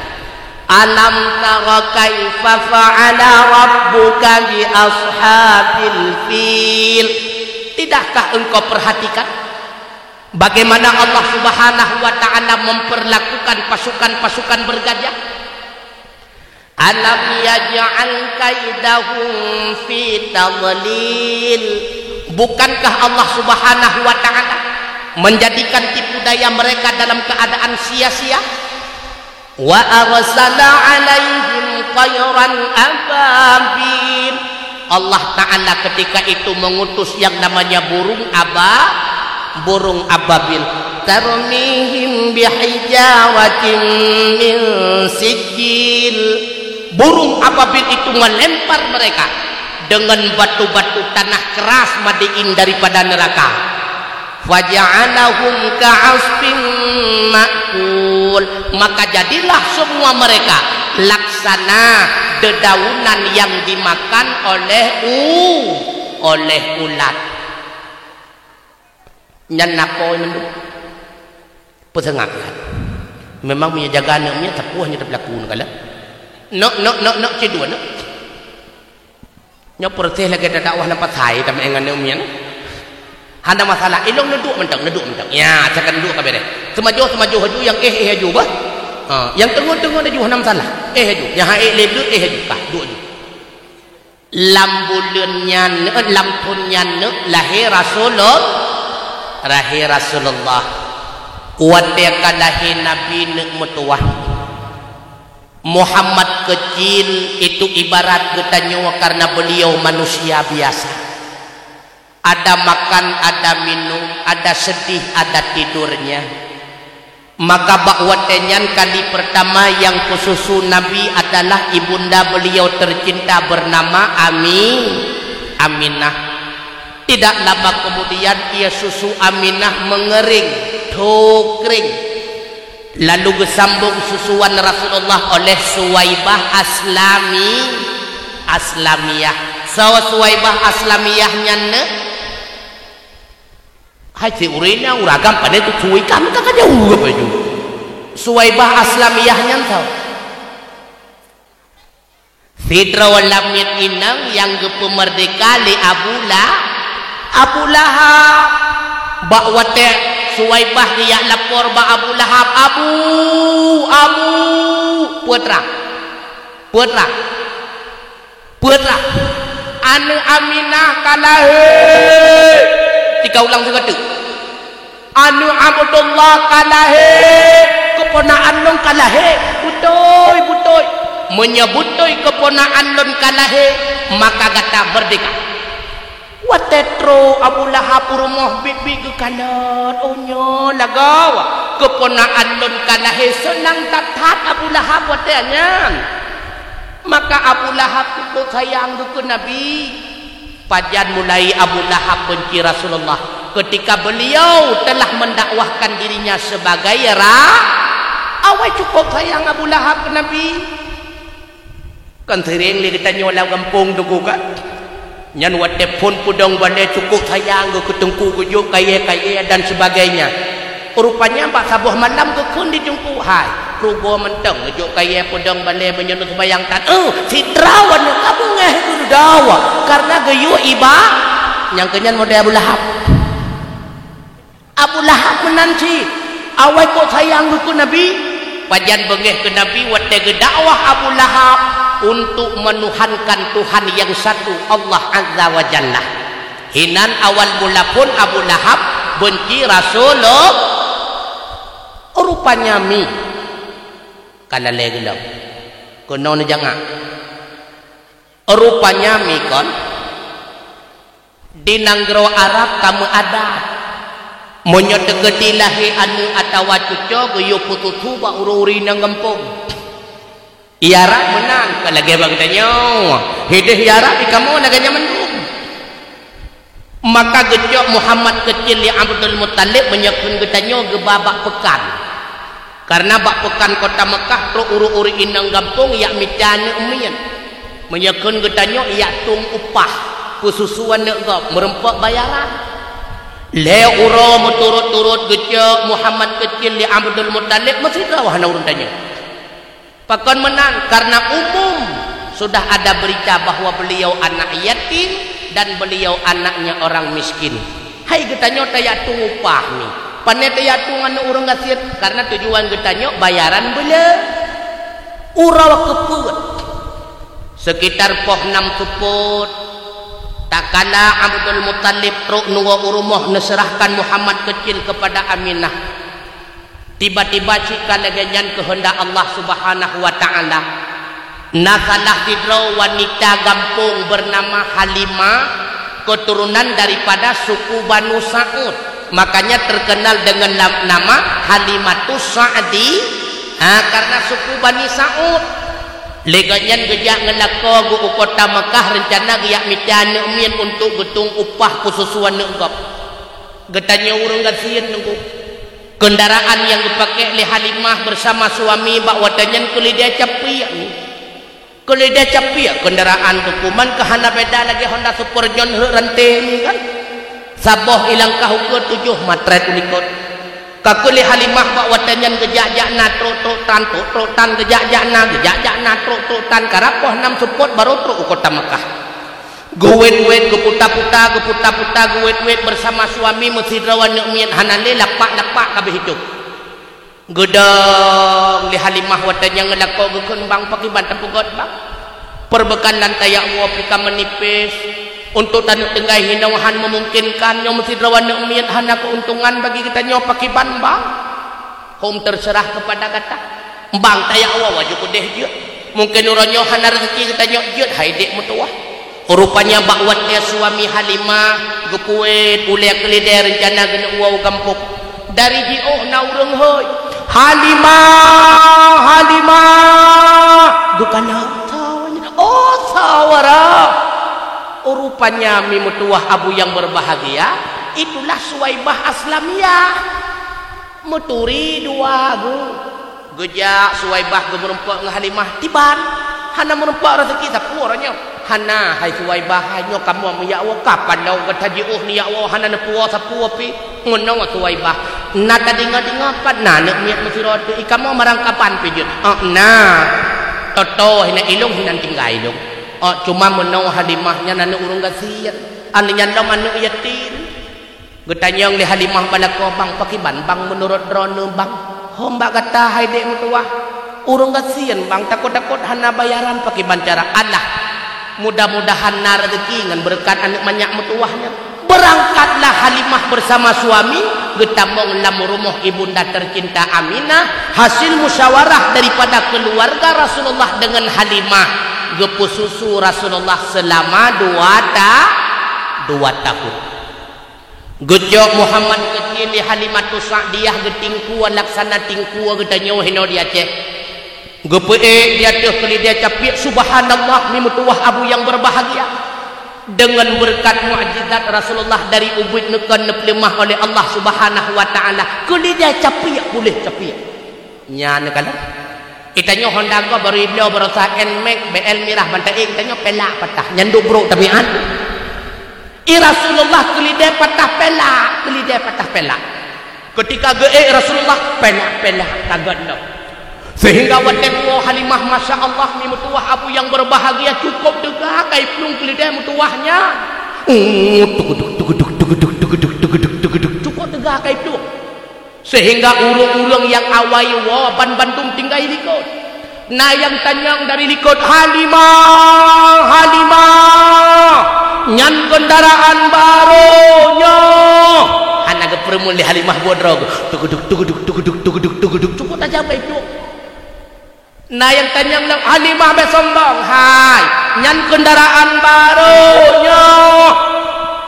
"Alam tara kaifa fa'ala rabbuka bi ashabil fil?" Tidakkah engkau perhatikan bagaimana Allah Subhanahu wa Ta'ala memperlakukan pasukan-pasukan bergajah? "Alam yaj'al kaidahum fi tadlil?" Bukankah Allah Subhanahu wa Ta'ala menjadikan tipu daya mereka dalam keadaan sia-sia? "Wa arsala 'alaihim tayran ababil." Allah Ta'ala ketika itu mengutus yang namanya burung aba-, burung ababil. "Tarmihim bihijaratin min sijil." Burung ababil itu melempar mereka dengan batu-batu tanah keras madiin daripada neraka. "Faja'alahum ka'asfin ma'kul." Maka jadilah semua mereka laksana dedaunan yang dimakan oleh u-, oleh ulat. Nyan nakoi mandum. Peuseungab that. Memang meunyoe jaga aneuk miet, sapeue nyoe teupeuleukue neukalon. Neuk, neuk, neuk, neuk, cit dua neuk. Nyoe proses lagée tadakwah lam pasai, tameu'en ngon aneuk miet. Hana masalah, ilong neuduek mantong, neuduek mantong. Ya, asakan duek ka beres. Seumajoh, seumajoh aju, nyang éh, éh aju bah. Ha, nyang teungoh, teungoh aju hana masalah. Éh aju, nyang han éh lé beuet, éh aju. Kah, duek aju. Lam buleuen nyan, eh, lam thon nyan neuk lahé Rasulul-, lahé Rasulullah. Watée ka lahé Nabi neuk meutuwah. Muhammad kecil itu ibarat geutanyoe karena beliau manusia biasa. Ada makan, ada minum, ada sedih, ada tidurnya. Maka bak watée nyan kali pertama nyang peususu Nabi adalah ibunda beliau tercinta bernama Ami-, Aminah. Tidak lama kemudian ia susu Aminah mengering, tho kring. Lalu geusambong susuan Rasulullah oleh Suwaibah Aslami-, Aslamiyah. Soe Suwaibah Aslamiyah nyan neu? Hai si ureuëng nyan uragam pane tu sui kan ka jauh apa itu. Suwaibah Aslamiyah nyan soe? Sidroe lamiet inong nyang geupeumeurdeka lé Abu La-, Abu Lahab. Bak watée Suwaibah geujak lapor bak Abu Lahab, "Abu, Abu, peue teuma? Peue teuma? Peue teuma? Aneuk Aminah ka lahé!" Tika ulang sigoe teuk. "Aneuk Abdullah ka lahé, keuponaan lôn ka lahé." "Beutôi, beutôi. Meunyoe beutôi keuponaan lôn ka lahé, maka gata meurdeka." Watée trok Abu Lahab u rumoh biet-biet geukalon, "Oh, nyoe lagoe keuponaan lôn ka lahé." Seunang that-that Abu Lahab watée nyan. Maka Abu Lahab cukup sayang geuh keu Nabi. Pajan mulai Abu Lahab benci Rasulullah? Ketika beliau telah mendakwahkan dirinya sebagai ra-, awai cukup sayang Abu Lahab keu Nabi. Kan sering lé geutanyoe lam gampông teungku kan? Nyan watée phon peudong balée cukôp sayang geuh keu teungku, geujok kayée-kayée dan sebagainya. Rupanya bak saboh malam geukheun di teungku, "Hai, rugoe mantong geujok kayée peudong balée meunyoe neuseumayang tan." Eh, sidroe aneuk ka beungéh geuh dawa karena geuyue iba nyang keunyan model Abu Lahab. Abu Lahab meunan cit, awai kok sayang geuh keu Nabi. Pajan beungéh keu Nabi watée geudakwah Abu Lahab untuk menuhankan Tuhan yang satu, Allah Azza wa Jalla. Hinan awal mula phon Abu Lahab benci Rasulullah. Rupanya mi ka lalée geulom. Keunoe neujangak. Rupanya mi kon di nanggroe Arab ka meuadat. Meunyoe teukeudi lahé aneuk atawa cucoe geuyue peututoe bak ureuëng-ureuëng inong gampông. Ié Arab meunan, ka lagée bak geutanyoe. Hideh ié Arab di kamoe lagée nyan mandum. Maka geucok Muhammad keucil lé Abdul Muttalib meunyoe kheun geutanyoe geuba bak peukan. Karena bak peukan kota Mekah trok ureuëng-ureuëng inong gampông yak mita aneuk miet. Meunyoe kheun geutanyoe yak tueng upah, peususu aneuk gob, meureumpok bayaran. Lhée uroe meuturot-turot geucok Muhammad keucil lé Abdul Muttalib meusidroe hana ureuëng tanyoe. Pakon meunan? Karena umum sudah ada berita bahwa beliau anak yatim dan beliau anaknya orang miskin. Hai geutanyoe tayak tueng upah mi. Pane tayak tueng aneuk ureuëng gasien? Karena tujuan geutanyoe bayaran beuleu. Uroe keupeuet. Sekitar poh nam seupôt, takala Abdul Muttalib trok nunggu u rumoh neuseurahkan Muhammad keucil kepada Aminah. Tiba-tiba cit ka lagée nyan keuheundak Allah Subhanahu wa Ta'ala. Na salah sidroe wanita gampông beunama Halimah, keturunan daripada suku Banu Sa'ud. Makanya terkenal dengan lam-, nama Halimatus Sa'di, ha, karena suku Bani Sa'ud. Lé gobnyan geujak ngeulakée geuh u kota Mekah, reuncana geujak mita aneuk miet untuk geutueng upah peususu aneuk gob. Geutanyoe ureuëng gasien nunggu. Kendaraan nyang geupaké lé Halimah bersama suami bak watée nyan keuleudée capiek. Keuleudée capiek kendaraan geuh, kuman keu hana beda lagée Honda Super Jhon rhot ranté nyoe kan. Saboh ilangkah ukeue tujoh matret u likot. Ka keuh lé Halimah bak watée nyan geujak-jak na trok-trok tan, trok-trok tan, geujak-jak na, geujak-jak na trok-trok tan, karab poh nam seupôt barô trok u kota Mekah. Geuwét-wét, geuputa-puta, geuputa-puta, geuwét-wét bersama suami meusidroe aneuk miet hana lé lapak-lapak ka beuh hidup. Geudong lé Halimah watée nyang ngeulakée geukheun, "Bang, pakriban tapeugét, Bang? Perbekalan tayak woe pih ka meunipéh. Untuk taneuk tinggai hinoe han meumungkinkan, nyoe meusidroe aneuk miet hana keuntungan bagi geutanyoe, pakriban, Bang?" "Hom, terserah kepada gata. Bang, tayak woe waju keudeh jeuet. Mungkin uroe nyoe hana rezeki geutanyoe jeuet hai dék meutuwah." Rupanya bak watée suami Halimah geupuwet ulée keuleudée reuncana geuneuk woe u gampông, dari jiôh na ureuëng hôi, "Halimah, Halimah!" Geukalon, "Oh, saudara!" Rupanya mi meutuwah abu yang berbahagia, itulah Suwaibah Aslamiyah. Meuturi dua geuh. Geujak Suwaibah geumeurumpok ngon Halimah, tiban. Hana meurumpok rezeki sapeue uroe nyoe. "Hana, hai Suwaibah, hai nyoe kamoe meuyak woe, ka padong gata jiôh neuyak woe hana neupuwoe sapeue pih." "Meunoe Suwaibah, na tadeungoe-deungoe pat na aneuk miet meusidroe teuk, i kamoe marang kaban pih jeuet?" "Oh, na. Toto hinan ilong hinan tinggai ilong. Oh, cuma meunoe Halimah nyan aneuk ureuëng gasien. Aneuk nyan lom aneuk yatim." Geutanyong lé Halimah bak lakoe, "Bang, pakriban, Bang, meunurot droeneuh, Bang?" "Hom bak gata hai dék meutuwah. Ureuëng gasien, Bang, takot-takot hana bayaran, pakriban cara?" "Alah, mudah-mudahan na rezeki ngon beureukat aneuk manyak meutuwah nyan." Beurangkatlah Halimah beusama suami geutamong lam rumoh ibunda tercinta Aminah, hasil musyawarah daripada keuluwarga Rasulullah deungon Halimah, geupeususu Rasulullah seulama dua ta-, dua tahun. Geucok Muhammad keucil lé Halimatus Sa'diyah geutingkue laksana tingkue geutanyoe hinoe di Aceh. Geupeuék di ateueh keuleudée capiek, subhanallah, mi meutuwah abu nyang berbahagia. Deungon beureukat mukjizat Rasulullah dari ubit neukon neupeuleumah oleh Allah Subhanahu wa Ta'ala, keuleudée capiek puléh capiek. Nyan kalon. Geutanyoe Honda gob barô ibloe barosa Nmax B L mirah ban taék, geutanyoe pelak patah. Nyan duek brok tabiat. I Rasulullah keuleudée patah peulak, keuleudée patah peulak. Keutika geuék Rasulullah, peulak-peulak tagat lom. Seuhingga watée geuwoe Halimah, masya Allah, mi meutuwah Abu nyang beubahgia, cukôp teuga ka iplueng keuleudée meutuwah nyan. Uh, tuguduk, tuguduk, tuguduk, tuguduk, tuguduk, tuguduk. Cukôp teuga ka iplueng. Seuhingga ureuëng-ureuëng nyang awai woe ban bandum tinggai likot. Na nyang tanyong dari likot, "Halimah, Halimah, nyan keundaraan barô nyoe." Hana geupeureumeun lé Halimah buet droe geuh. Tuguduk, tuguduk, tuguduk, tuguduk, tuguduk. Cukôp tajam ka iplueng. Na nyang tanyong lom, "Halimah, bék sombong, hai, nyan keundaraan barô nyoe."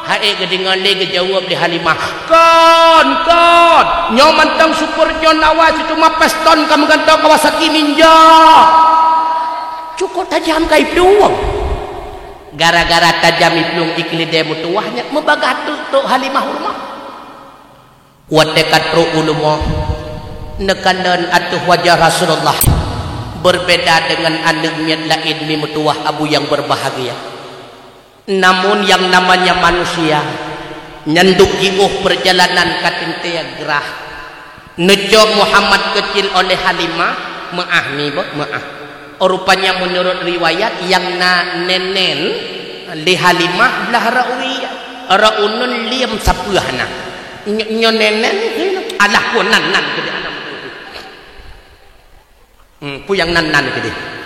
Hai geudeungoe lé geujaweueb lé Halimah, "Kon, kon, nyoe mantong super nyoe awai, cuma piston ka meugantoe Kawasaki Ninja." Cukôp tajam ka iplueng. Gara-gara tajam iplueng i keuleudée meutuwah nyan, meubagaih trok-trok Halimah u rumoh. Watée ka trok u rumoh, neukalon ateueh wajah Rasulullah, berbeda dengan aneuëk miet laén mi meutuwah Abu nyang beubahgia. Namun nyang namanya manusia, nyan duek jiôh peurjalanan ka teuntée grah. Neucok Muhammad keucil oleh Halimah, meuáh mi beuh, meuáh. Rupanya meunurot riwayat nyang na nenen lé Halimah blah Ra'uya, Ra'unun liem sapeue na. Nyo-, nyoe nenen, alah, peue nan-nan keudeh aneuk muda. Hmm, peue nyang nan-nan keudeh.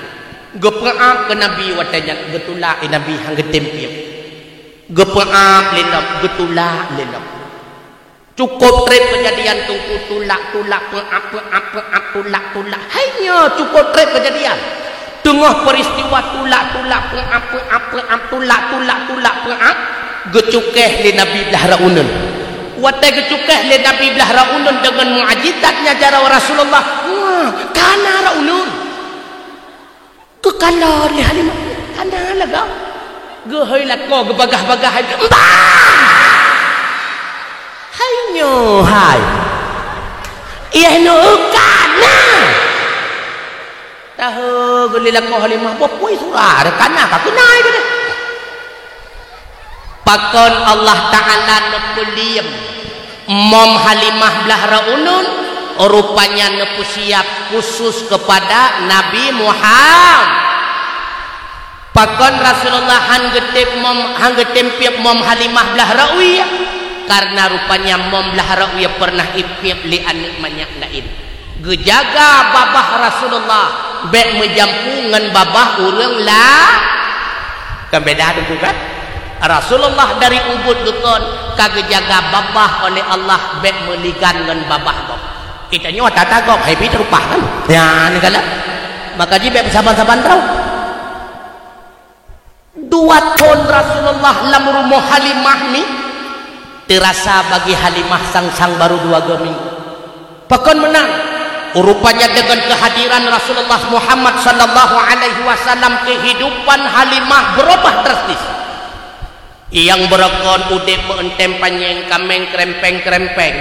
Geupeuáb keu Nabi watée nyan, geutulak lé Nabi han geutem piep. Geupeuáb lé lom, geutulak lé lom. Cukôp treb keujadian teungku, tulak-tulak, peuáb, peuáb, peuáb, tulak-tulak. Hai nyoe cukôp treb keujadian. Teungoh peuristiwa tulak-tulak, peuáb, peuáb, peuáb, tulak-tulak, tulak, peuáb, geucukéh lé Nabi blah Ra'unun. Watée geucukéh lé Nabi blah Ra'unun deungon mukjizat nyang jaroe Rasulullah, wah, kana Ra'unun. Geukalon lé Halimah, kana lagak. Geuhôi lakoe geubagaih-bagaih, "Mbah! Hai nyoe hai! Iéh nyoe kana!" Tahu geulilak mo Halimah, boh pui sura, ada kana ka keunai geude. Pakon Allah Ta'ala neupeuliem mom Halimah blah Ra'unun, rupanya neupeusiap khusus kepada Nabi Muhammad. Pakon Rasulullah han geutép mom, han geutem piep mom Halimah blah Ra'uya? Karena rupanya mom blah Ra'uya pernah ipiep lé aneuk manyak laén. Geujaga babah Rasulullah bék meujampu ngon babah ureuëng la-, kan beda tu kan? Rasulullah dari ubit geukon ka geujaga babah oleh Allah bék meuligan ngon babah gob. Kita nyoe tata gob hai pi teurupah kan? Ya, ni kala. Maka ji bék saban-saban droe. Dua thon Rasulullah lam rumoh Halimah ni, teurasa bagi Halimah sang-sang baru dua go minggu. Pakon meunan? Rupanya deungon keuhadiran Rasulullah Muhammad sallallahu alaihi wasallam, kehidupan Halimah berubah drastis. Nyang beureugon udép meueuntem panyeng, kaméng krempeng-krempeng.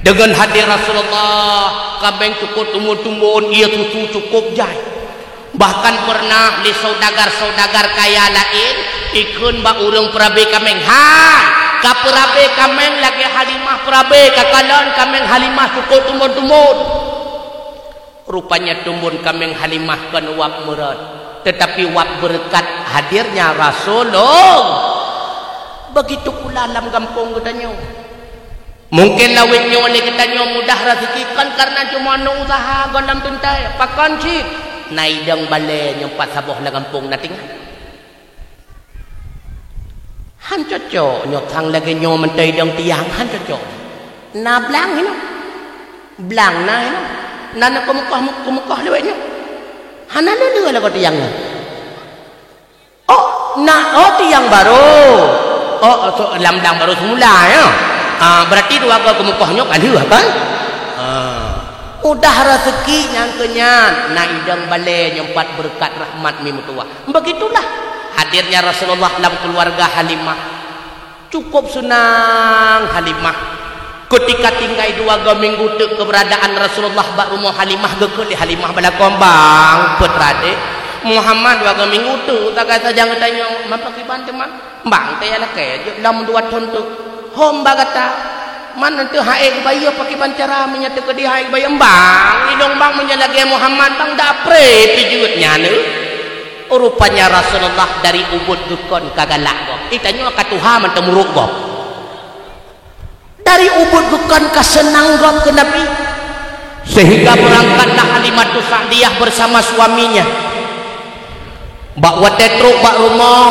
Deungon hadir Rasulullah, kaméng cukôp tumbon-tumbon, ie susu cukôp jai. Bahkan pernah lé saudagar-saudagar kaya laén ikheun bak ureuëng peurabé kaméng, "Hai, ka peurabé kaméng lagée Halimah peurabé, ka kalon kaméng Halimah cukôp tumbon-tumbon." Rupanya tumbon kaméng Halimah kon wab meurot, tetapi wab beureukat hadirnya Rasulullah. Begitu pula lam gampông geutanyoe. Mungken lawét nyoe lé geutanyoe mudah raseuki kon kareuna cuma neuusaha goh lam teuntée, pakon cit na idong balée nyoe pat saboh lam gampông na tinggai. Han cocok nyoe thang lagée nyoe mantong idong tiang, han cocok. Na blang hinoe. Blang na hinoe. Na, na keumeukoh, keumeukoh lewat nyoe. Hana lé-lé lagoe tiang nyoe. Oh, na, oh, tiang barô. Oh, so, lam blang barô semula, ya. Ah, berarti dua go keumeukoh nyoe ka lheueh, kan? Ah. Mudah raseuki nyang keu nyan, na idong balée nyoe pat beureukat rahmat mi meutuwah. Begitulah hadirnya Rasulullah lam keuluwarga Halimah. Cukôp seunang Halimah. Keutika tinggai dua go minggu teuk keuberadaan Rasulullah bak rumoh Halimah, geukheun lé Halimah bak lakoe, "Bang, peuet radek, Muhammad, dua minggu teuk tagai sajan geutanyoe, mapa kiban teuma? Bang, teuyak lakée jeuet lom dua thon teuk. Hom ba gata, man teuh hai geubayeue pakiban cara meunyoe teukeudi hai geubayeue? Bang, idong bang meunyoe lagée Muhammad, bang dak pré pih jeuet nyan. Rupanya Rasulullah dari ubit geukon ka galak gob. Itanyoe ka tuha mantong muruk gob. Dari ubit geukon ka seunang gob keu Nabi. Sehingga berangkatlah Halimatus Sa'diyah bersama suaminya. Bak watée trok bak rumoh,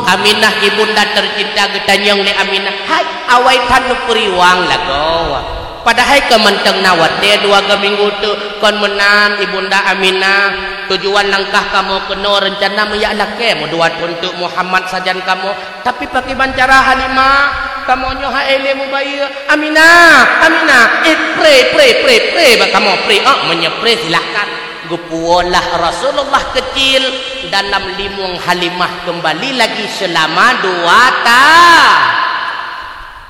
Aminah ibunda tercinta geutanyong lé Aminah, "Hai, awai that neupeuriwang lagoe. Padahai ka mantong na watée dua minggu teuk, kon meunan ibunda Aminah. Tujuan langkah kamoe keunoe reuncana meuyak lakée meudua thon teuk Muhammad sajan kamoe. Tapi pakiban cara Halimah, kamoe nyoe hai lé mubayeue. Aminah, Aminah, eh, pré, pré, pré, pré bak kamoe, pré. Oh, meunyoe pré, silahkan." Geupuwoe lah Rasulullah kecil dalam limong Halimah kembali lagi selama dua ta-,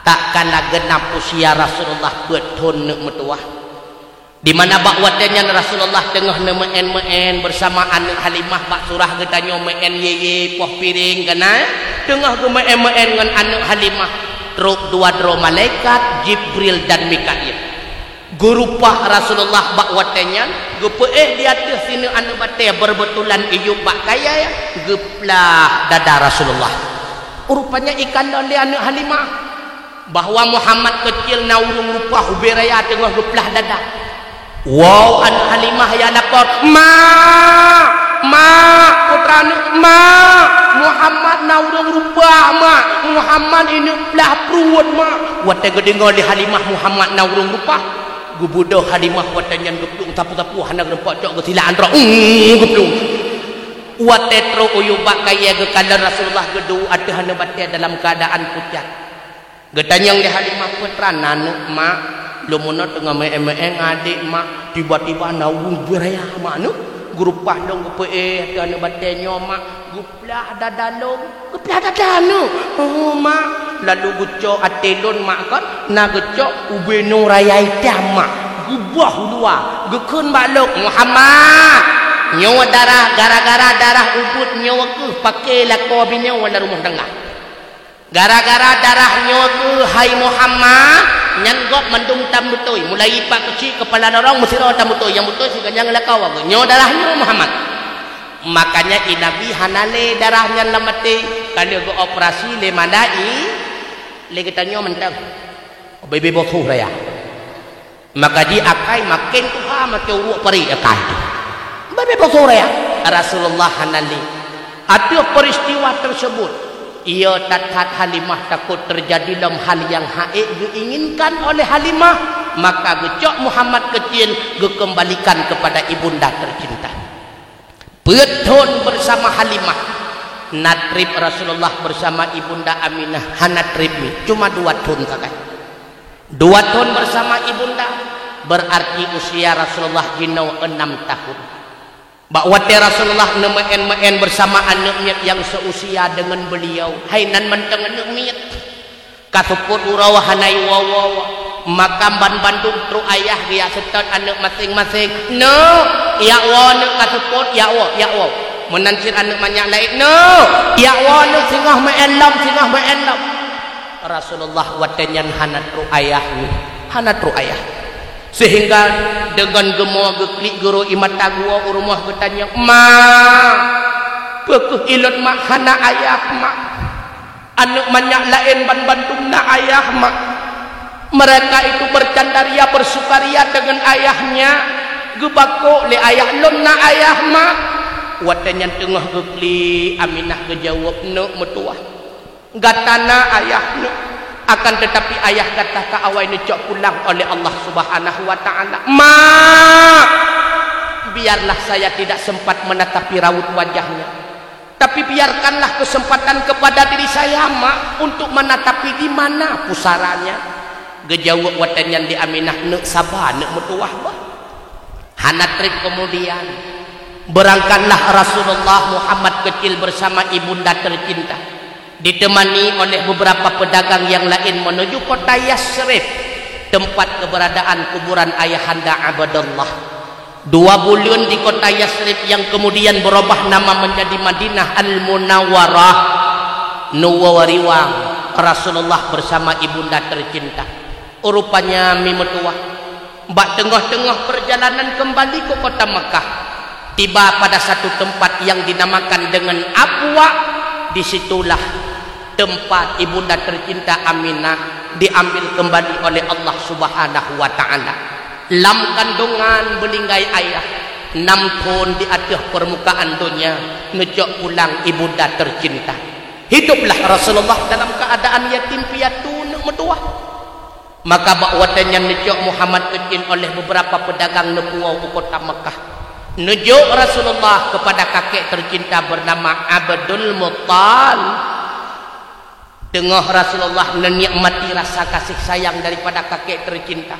tak kala genap usia Rasulullah peuet thon neuk meutuwah. Di mana bak watée nyan Rasulullah teungoh neumeu'en-meu'en bersama aneuëk Halimah bak surah geutanyoe meu'en yé-yé poh piréng kana, teungoh geumeu'en-meu'en ngon aneuëk Halimah, trok dua droe malaikat, Jibril dan Mikail. Geurupah Rasulullah bak watée nyan, geupeuéh di ateueh sineuk aneuëk batée, beureubetulan iyup bak kayée, geuplah dada Rasulullah. Rupanya ikalon lé aneuëk Halimah bahwa Muhammad kecil na ureuëng rupa ubé raya teungoh geuplah dada. Wow, aneuëk Halimah ya lapor, "Ma! Ma! Putra aneuëk, ma! Muhammad na ureuëng rupa, ma! Muhammad ineuk plah pruet, ma!" Watée geudeungoe lé Halimah Muhammad na ureuëng rupa, geubeudôh Halimah watée nyan geuplueng sapu-sapu hana geureumpok cok geusilak antroe. Ung, geuplueng. Watée trok u yub bak kayée geukalon Rasulullah geuduek ateueh aneuëk batée dalam keuadaan pucat. Geutanyong lé Halimah, "Peue teuma na aneuëk, Mak?" "Lôn meunoe teungoh meu'én-meu'én ngon adék, Mak. Tiba-tiba na ureuëng beuraya, Mak, aneuëk. Geurupah lôn geupeuéh ateueh aneuëk batée nyoe, Mak. Geuplah dada lôn." "Geuplah dada aneuëk?" "Oh, Mak." "Lalu geucok até lôn, Mak, kon na geucok ubé nyoe raya itam, Mak. Geuboh u luwa, geukheun bak lôn, 'Muhammad, nyoe darah, gara-gara darah ubit nyoe keuh paké lakoe binoe lam rumoh tangga. Gara-gara darah nyoe keuh, hai Muhammad, nyan gob mandum tam beutôi, mulai ipak keuchik keupala lorong meusidroe tam beutôi, nyang beutôi sigoe nyang lakoe geuh. Nyoe darah nyoe, Muhammad.'" Makanya i Nabi hana lé darah nyan lam até, ka lheueh geuoperasi lé malaikat, lé geutanyoe mantong. Bebe boh raya. Maka di akai maken tuha, maken uruek pari akai tu. Bebe boh raya. Rasulullah hana lé. Ateueh peristiwa tersebut, iya that-that Halimah takot terjadi lom hal nyang hana geuinginkan oleh Halimah, maka geucok Muhammad kecil geukembalikan kepada ibunda tercinta. Peuet thon bersama Halimah. Na treb Rasulullah bersama Ibunda Aminah, hana treb miet, cuma dua thon sagai. Dua thon bersama Ibunda, berarti usia Rasulullah jinoe enam tahun. Bak watée Rasulullah neumeu'én-meu'én bersama aneuëk miet nyang seusia deungon beliau, hai nan mantong aneuëk miet. Ka seupôt uroe hana iwoe-woe, maka ban bandum trok ayah geuyak seutôt aneuëk maséng-maséng. "Neuk, jak woe neuk ka seupôt, jak woe, jak woe." Meunan cit aneuëk manyak laén, "Neuk, jak woe neuk singoh meu'én lom, singoh meu'én lom." Rasulullah watée nyan hana trok ayah nyoe, hana trok ayah. Sehingga deungon geumoe geuklik geuroe ie mata geuwoe u rumoh geutanyong, "Ma, peu kheueh ilôn, Mak, hana ayah, Mak?" Aneuëk manyak laén ban bandum na ayah, Mak. Mereka itu bercandaria, bersukaria dengan ayahnya. Geubakok lé ayah, "Lôn na ayah, Mak." Watée nyan teungoh geuklik, Aminah geujaweueb, "Neuk meutuwah. Gata na ayah, Neuk. Akan tetapi ayah gata ka awai neucok pulang oleh Allah Subhanahu wa Ta'ala." "Mak, biarlah saya tidak sempat menatapi raut wajahnya. Tapi biarkanlah kesempatan kepada diri saya, Mak, untuk menatapi di mana pusaranya." Geujaweueb watée nyan lé Aminah, "Neuk saba, neuk meutuwah bah." Hana treb kemudian, berangkatlah Rasulullah Muhammad kecil bersama ibunda tercinta, ditemani oleh beberapa pedagang yang lain menuju kota Yasrib, tempat keberadaan kuburan ayahanda Abdullah. Dua buleuen di kota Yasrib yang kemudian berubah nama menjadi Madinah Al-Munawwarah, neuwoe riwang Rasulullah bersama ibunda tercinta. Rupanya mi meutuwah, bak teungoh-teungoh perjalanan kembali ke kota Mekah, tiba pada satu tempat yang dinamakan dengan Abwa. Disitulah tempat ibunda tercinta Aminah diambil kembali oleh Allah Subhanahu wa Ta'ala. Lam kandungan beulinggai ayah, nam thon di ateueh permukaan donya, neucok pulang ibunda tercinta. Hiduplah Rasulullah dalam keadaan yatim piatu, neuk meutuwah. Maka bak watée nyan neucok Muhammad keucil oleh beberapa pedagang neupuwoe u kota Mekah. Neujok Rasulullah kepada kakek tercinta bernama Abdul Muttalib. Teungoh Rasulullah neunikmati rasa kasih sayang daripada kakek tercinta.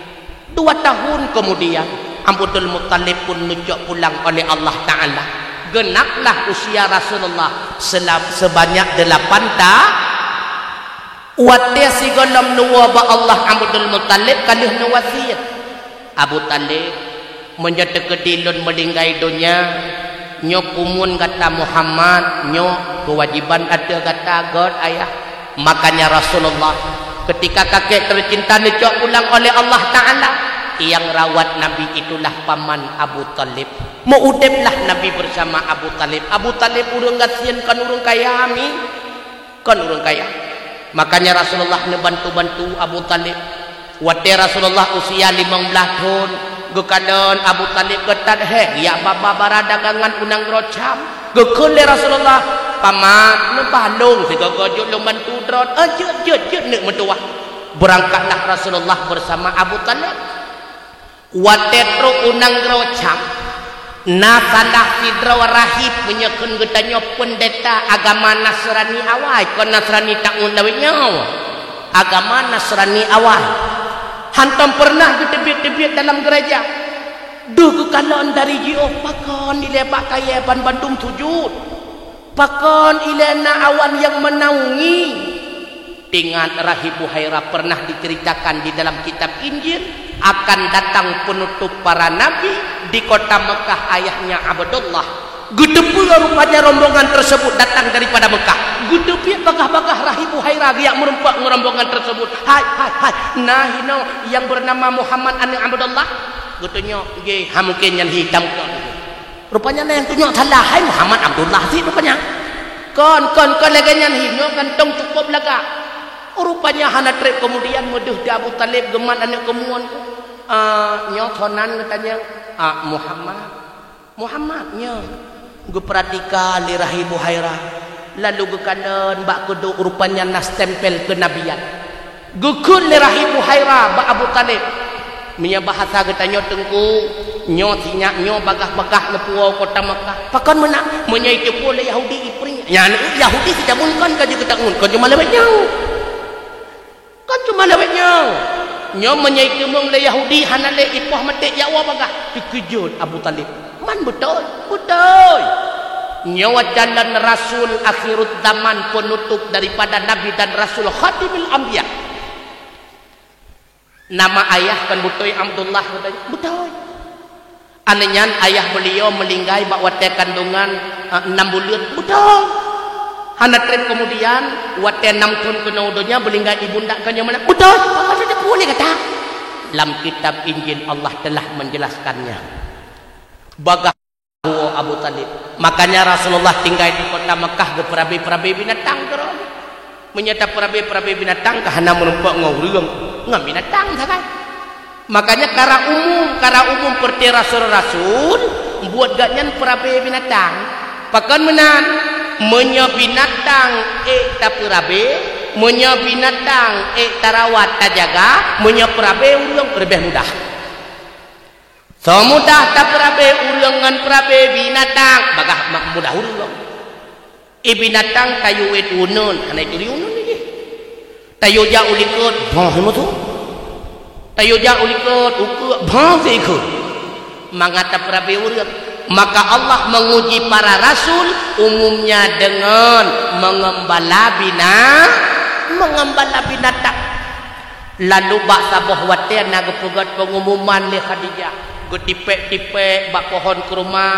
Dua tahun kemudian, Abdul Muttalib pun neucok pulang oleh Allah Ta'ala. Genaplah usia Rasulullah selam-, sebanyak delapan ta-, watée sigohlom neuwoe bak Allah Abdul Muttalib ka lheueh neuwasiet. Abu Talib, meunyoe teukeudi lôn meulinggai donya, nyoe kumun gata Muhammad, nyoe keuwajiban ateueh gata, göt ayah. Makanya Rasulullah, ketika kakek tercinta neucok pulang oleh Allah Ta'ala, yang rawat Nabi itulah paman Abu Talib. Meu-udeblah Nabi bersama Abu Talib. Abu Talib ureuëng gasien, kon ureuëng kaya, mi. Kon ureuëng kaya. Makanya Rasulullah neubantu-bantu Abu Talib. Watée Rasulullah usia limong blaih thon, geukalon Abu Talib geutat hék jak babah bara dagangan u nanggroe Syam. Geukheun lé Rasulullah, "Paman, neubah lôn sigoe-goe jeuet lôn bantu droe." "Eh, jeuet, jeuet, jeuet, neuk meutuwah." Beurangkatlah Rasulullah bersama Abu Talib. Watée trok u nanggroe Syam, na salah sidroe rahib, meunyoe kheun geutanyoe, peundeta agama Nasrani awai, kon Nasrani tangon lawét nyoe. Agama Nasrani awai. Hantom peureunah geuteubiet-teubiet dalam geureja. Deuh geukalon dari jiôh, pakon ilée bak kayée banmandum sujut. Pakon ilée na awan nyang meunaungi. Ingat, Rahib Buhairah pernah diceritakan di dalam kitab Injil, akan datang penutup para nabi di kota Mekah, ayahnya Abdullah. Geuteupeue rupanya rombongan tersebut datang daripada Mekah. Geuteubiet bagaih-bagaih Rahib Buhairah geujak meurumpok ngon rombongan tersebut. "Hai, hai, hai, na hinoe nyang bernama Muhammad aneuëk Abdullah?" Geutunyok, "Nggih, ha mungken nyan hi tam kon." Rupanya na nyang tunyok salah, hai Muhammad Abdullah cit rupanya. Kon, kon, kon lagée nyan hi, nyoe gantong cukup lagak. Rupanya hana treb kemudian meudeuh di Abu Talib geumat aneuëk keumuan. "Ah, nyoe sonan," geutanyong. "Ah, Muhammad." "Muhammad nyoe." Geupeuratika lé Rahib Buhairah, lalu geukalon bak keuduek, rupanya na stempel keunabian. Geukheun lé Rahib Buhairah bak Abu Talib, "Meunyoe bahasa geutanyoe, Teungku, nyoe sinyak nyoe bagaih-bagaih neupuwoe kota Mekah. Pakon meunan? Meunyoe iteupeue lé Yahudi, ipeuring. Nyan Yahudi sijameun kon ka jeuet geutangon, kon cuma lawét nyoe. Kon cuma lawét nyoe. Nyoe meunyoe iteumeung lé Yahudi, hana lé ipoh maté jak woe bagaih." Teukeujot Abu Talib. "Man beutôi?" "Beutôi. Nyoe calon rasul akhiruz zaman, penutup daripada nabi dan rasul, khatimul anbiya." "Nama ayah kon beutôi Abdullah?" geutanyong. "Beutôi." "Aneuëk nyan ayah beuliau meulinggai bak watée kandungan, eh, nam buleuen?" "Beutôi." "Hana treb kemudian, watée nam thon keunoe donya, beulinggai ibunda kon nyoe meunan?" "Beutôi." "Pakon teupeue lé gata?" Lam kitab Injil Allah telah menjelaskannya. Bagaih Abu Talib. Makanya Rasulullah tinggai di kota Mekah geupeurabe-peurabe binatang keudroe. Meunyoe tapeurabe-peurabe binatang ka hana meurumpok ngon ureuëng, ngon binatang sagai. Makanya kara umum, kara umum peureuté rasul-rasul, buet gobnyan peurabe binatang. Pakon meunan? Meunyoe binatang ék tapeurabe, meunyoe binatang ék tarawat tajaga, meunyoe peurabe ureuëng leubeh mudah. Soe mudah tapeurabe ureuëng ngon peurabe binatang, bagaih mak mudah ureuëng. Eh, binatang tayue uneun, hana ituri uneun jih. Tayue jak u likot, boh musuh. Tayue jak u likot, ukeue, boh sikheun. Mangat tapeurabe ureuëng. Maka Allah menguji para rasul umumnya dengan mengembala bina-, mengembala binatang. Lalu bak saboh watée na geupeugét pengumuman lé Khadijah, Geutipék-tipék bak pohon kurma,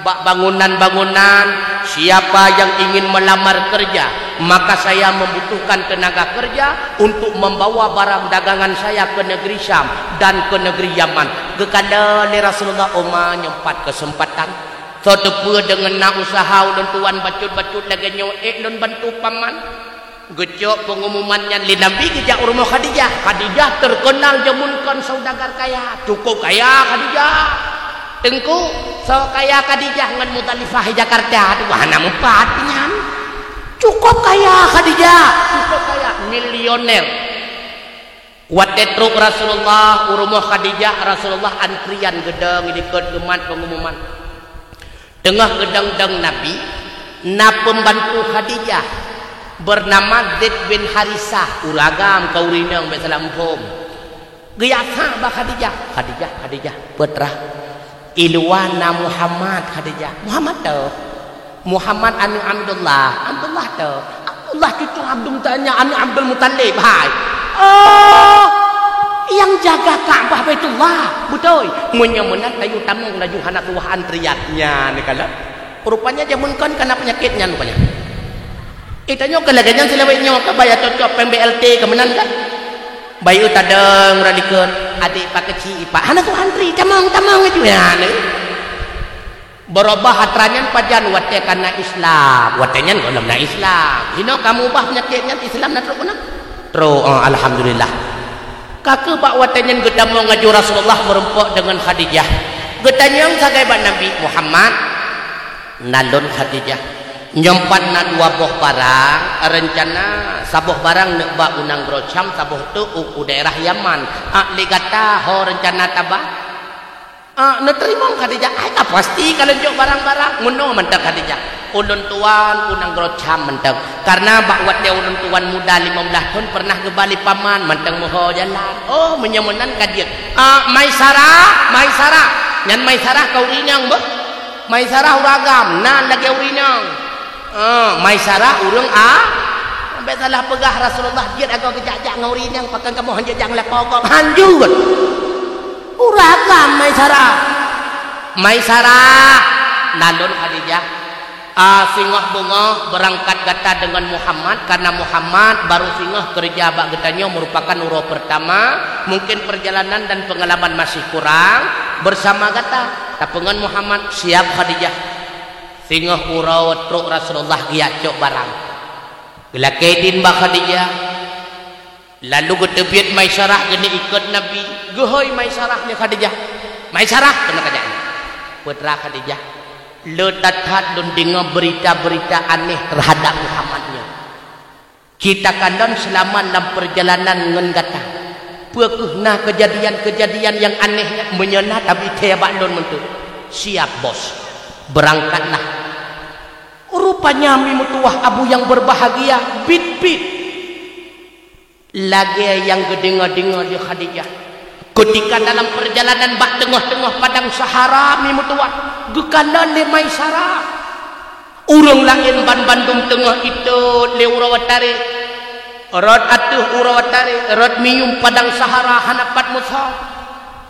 bak bangunan-bangunan, "Siapa yang ingin melamar kerja, maka saya membutuhkan tenaga kerja untuk membawa barang dagangan saya ke negeri Syam dan ke negeri Yaman." Geukalon lé Rasulullah, "Oma, nyoe pat keuseumpatan. Soe teupeue deungon na useuha ulôn tuan bacut-bacut lagée nyoe, ék lôn bantu paman." Geucok peungumuman nyan lé Nabi, geujak u rumoh Khadijah. Khadijah terkenal jameun kon saudagar kaya, cukup kaya Khadijah. Teungku, soe kaya Khadijah ngon Muzalifah di Jakarta tu hana meupat nyan. Cukup kaya Khadijah, cukup kaya, milioner. Watée trok Rasulullah u rumoh Khadijah, Rasulullah antrian geudong di likot geumat peungumuman. Teungoh geudong-dong Nabi, na peumbantu Khadijah, beunama Zaid bin Harisah, ureuëng agam ka ureuëng inong bék salah muphom. Geuyasa bak Khadijah, "Khadijah, Khadijah, peue teuma?" "Iluwa na Muhammad, Khadijah." "Muhammad toh?" "Muhammad aneuëk Abdullah." "Abdullah toh?" "Abdullah cucu Abdul Muttalib, aneuëk Abdul Muttalib, hai." "Oh, nyang jaga Ka'bah Baitullah, beutôi." "Meunyoe meunan, tayue tamong laju, hana tuwah antrian nyan." Neukalon, rupanya jameun kon kana peunyakét nyan rupanya. Eh, tanyoe ka lagée nyan, silawét nyoe ka baya cocok péng B L T ka meunan kan? Bayeue tadong rot likot, adék pat keuchik ipat, hana tuwah antri, tamong, tamong laju nyan. Beurubah atra nyan pajan watée ka na Islam, watée nyan gohlom na Islam. Hinoe ka meuubah peunyakét nyan, Islam na trok keunan? Trok, oh, alhamdulillah. Ka keuh bak watée nyan geutamong laju Rasulullah meurumpok deungon Khadijah. Geutanyong sagai bak Nabi, "Muhammad, na lôn Khadijah. Nyoe pat na dua boh barang, reuncana saboh barang neuk ba u nanggroe Syam, saboh teuk u, u daerah Yaman. Ah, lé gata ho reuncana taba?" Ah, neuteurimong Khadijah, "Ai, ka pasti ka lôn jok barang-barang." "Meunoe mantong Khadijah, ulôn tuan u nanggroe Syam mantong. Kareuna bak watée ulôn tuan muda limong blaih thon peureunah geuba lé paman mantong meuho jalan." "Oh, meunyoe meunan ka jeuet." "Ah, Maisarah, Maisarah." Nyan Maisarah ka ureuëng inong beuh. Maisarah ureuëng agam, nan lagée ureuëng inong. Ah, Maisarah ureuëng a-, bék salah peugah Rasulullah jeuet agoe geujak-jak ngon ureuëng inong, pakon kamoe hanjeuet jak ngon lakoe gob, hanjeuet. Ureuëng agam Maisarah. "Maisarah, na lôn Khadijah. Ah, singoh beungoh beurangkat gata deungon Muhammad, kareuna Muhammad barô singoh keureuja bak geutanyoe meurupakan uroe peurtama, mungkin peurjalanan dan peungalaman masih kurang beusama gata. Tapeungon Muhammad." "Siap, Khadijah." Singoh uroe trok Rasulullah geujak cok barang. Geulakée idin bak Khadijah. Lalu geuteubiet Maisarah geuneuk ikot Nabi. Geuhôi Maisarah lé Khadijah. "Maisarah, keunoe kajak." "Peue teuma Khadijah?" "Le that-that lôn deungoe beurita-beurita aneh teuhadab Muhammad nyoe. Cit takalon seulama lam peurjalanan ngon gata, peu kheueh na keujadian-keujadian nyang aneh nyan? Meunyoe na, tabri thée bak lôn meunteuek." "Siap, Bos." Beurangkatlah. Rupanya mi meutuwah abu nyang beubahgia, biet-biet. Lagée nyang geudeungoe-deungoe lé Khadijah. Keutika dalam peurjalanan bak teungoh-teungoh padang Sahara mi meutuwah, geukalon lé Maisarah. Ureuëng laén banmandum teungoh itot lé uroe tarek. Rot ateueh uroe tarek, rot miyuem padang Sahara hana pat meusom.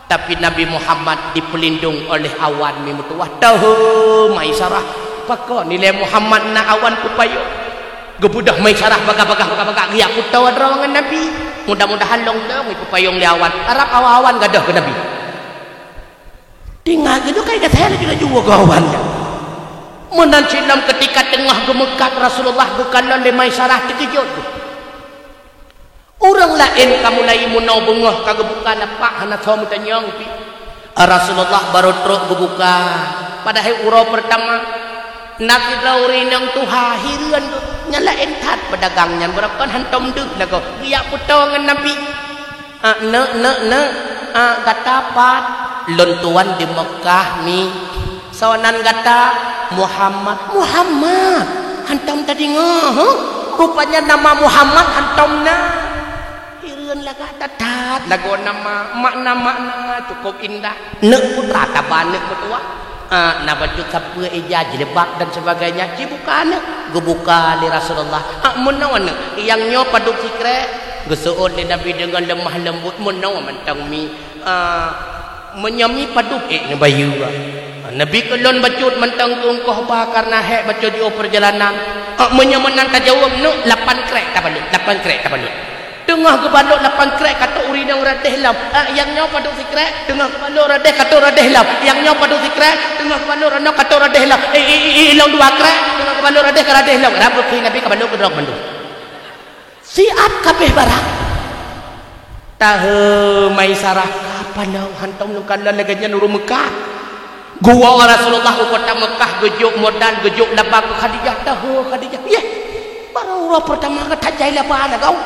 Tapi Nabi Muhammad dipeulindong oleh awan mi meutuwah. Teuheu Maisarah, pakon ilée Muhammad na awan peupayong? Geubeudôh Maisarah bagah-bagah, bagah-bagah, geujak peutoe droe ngon Nabi. Mudah-mudahan lôn dong ipeupayong lé awan. Arab awan-awan gadôh keu Nabi. Tinggai geudukai gata laju-laju woe geuh awan nyan. Meunan cit lom keutika teungoh geumeukat Rasulullah geukalon lé Maisarah teukeujot. Ureuëng laén ka mulai meunoe beungoh ka geubuka lapak hana soe meutanyong pih. Rasulullah barô trok geubuka, padahai uroe peurtama. Na sidroe ureuëng inong tuha hireuen geuh, nyan laén that peudagang nyan, barokon hantom deuh lagoe geujak peutoe ngon Nabi. "Ah, neuk, neuk, neuk, ah, gata pat?" "Lôn tuan di Meukah mi." "Soe nan gata?" "Muhammad." "Muhammad? Hantom tadeungoe, huh? Rupanya nama Muhammad hantom na." Hireuen lagak that-that lagoe nama, makna-makna cukup indah. "Neuk putra taba neuk meutuwah." Ah, na bacut sapeue, ija, jilbab dan sebagainya, jibuka aneuk. Geubuka lé Rasulullah. Ah, meunoe aneuk, nyang nyoe padub sikrek. Geuseuôt lé Nabi deungon leumah leumbot, meunoe mantong mi. Ah, Meunyoe mi padub ék neubayeue. Neubi keu lôn bacut mantong keu ongkoh ba kareuna hék bacut jiôh peurjalanan. Ah, meunyoe meunan tajaweueb neuk lapan krék tabalut, lapan krék tabalut. Teungoh geubalut lapan krék ka trôk ureueng inong radeh lom. Ah, nyang nyoe padub sikrék, teungoh geubalut radeh ka trôk radeh lom. Nyang nyoe padub sikrék, teungoh geubalut ranoe ka trôk radeh lom. Eh, eh, eh, eh, lom dua krék, teungoh geubalut radeh ka radeh lom. Rab geukheun Nabi ka balut keudroe bandum. Siat kabéh barang. Tahe Maisarah, ka palong hantom lôn kalon lagèe nyan ureueng Meukah. Geuwoe Rasulullah u kota Meukah, geujok modal, geujok laba keu Khadijah. Tahe Khadijah, yeh, barô uroe peurtama gata jai laba na gau.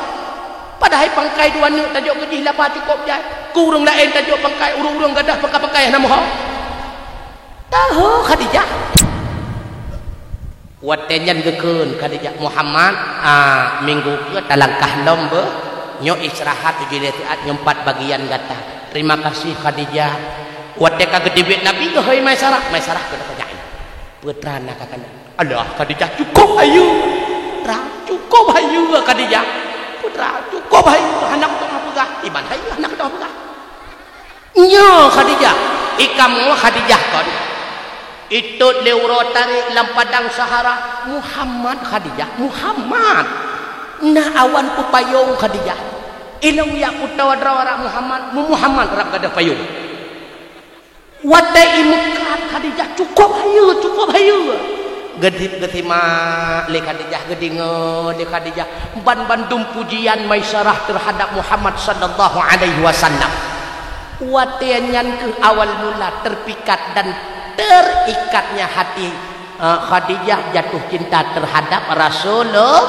Padahai pangkai dua neuk tajok keu jih laba cukôp jai. Keu ureueng laén tajok pangkai, ureueng-ureueng gadoh pangkai-pangkai hana moho. Tahe Khadijah. Watèe nyan geukheun Khadijah, "Muhammad, ah, minggu keue talangkah lom beuh. Nyoe istirahat tujoh lé siat nyoe pat bagian gata. Terima kasih, Khadijah." Watèe ka geuteubiet Nabi, geuhôi Maisarah, Maisarah keuneuk jai. Peue teuma na ka keuneuk. Alah, Khadijah, cukôp hayeue. Teuma cukôp hayeue, Khadijah. Peue teuma cukôp hayeue, hana kuteumé peugah. Iban hayeue, hana kuteumé peugah. Nyoe Khadijah, i kamoe Khadijah kon. Itot lé uroe tarék lam padang Sahara, Muhammad Khadijah, Muhammad. Na awan peupayong Khadijah. Ilong yak kuto droe rab Muhammad, mu Muhammad rab gadoh payong. Watèe imeukat Khadijah cukôp hayeue, cukôp hayeue. Geudit geusimak lé Khadijah, geudeungö lé Khadijah ban bandum pujian Maisarah terhadap Muhammad sallallahu alaihi wasallam. Watèe nyan keuh awal mula terpikat dan terikatnya hati, eh, Khadijah jatuh cinta terhadap Rasulullah.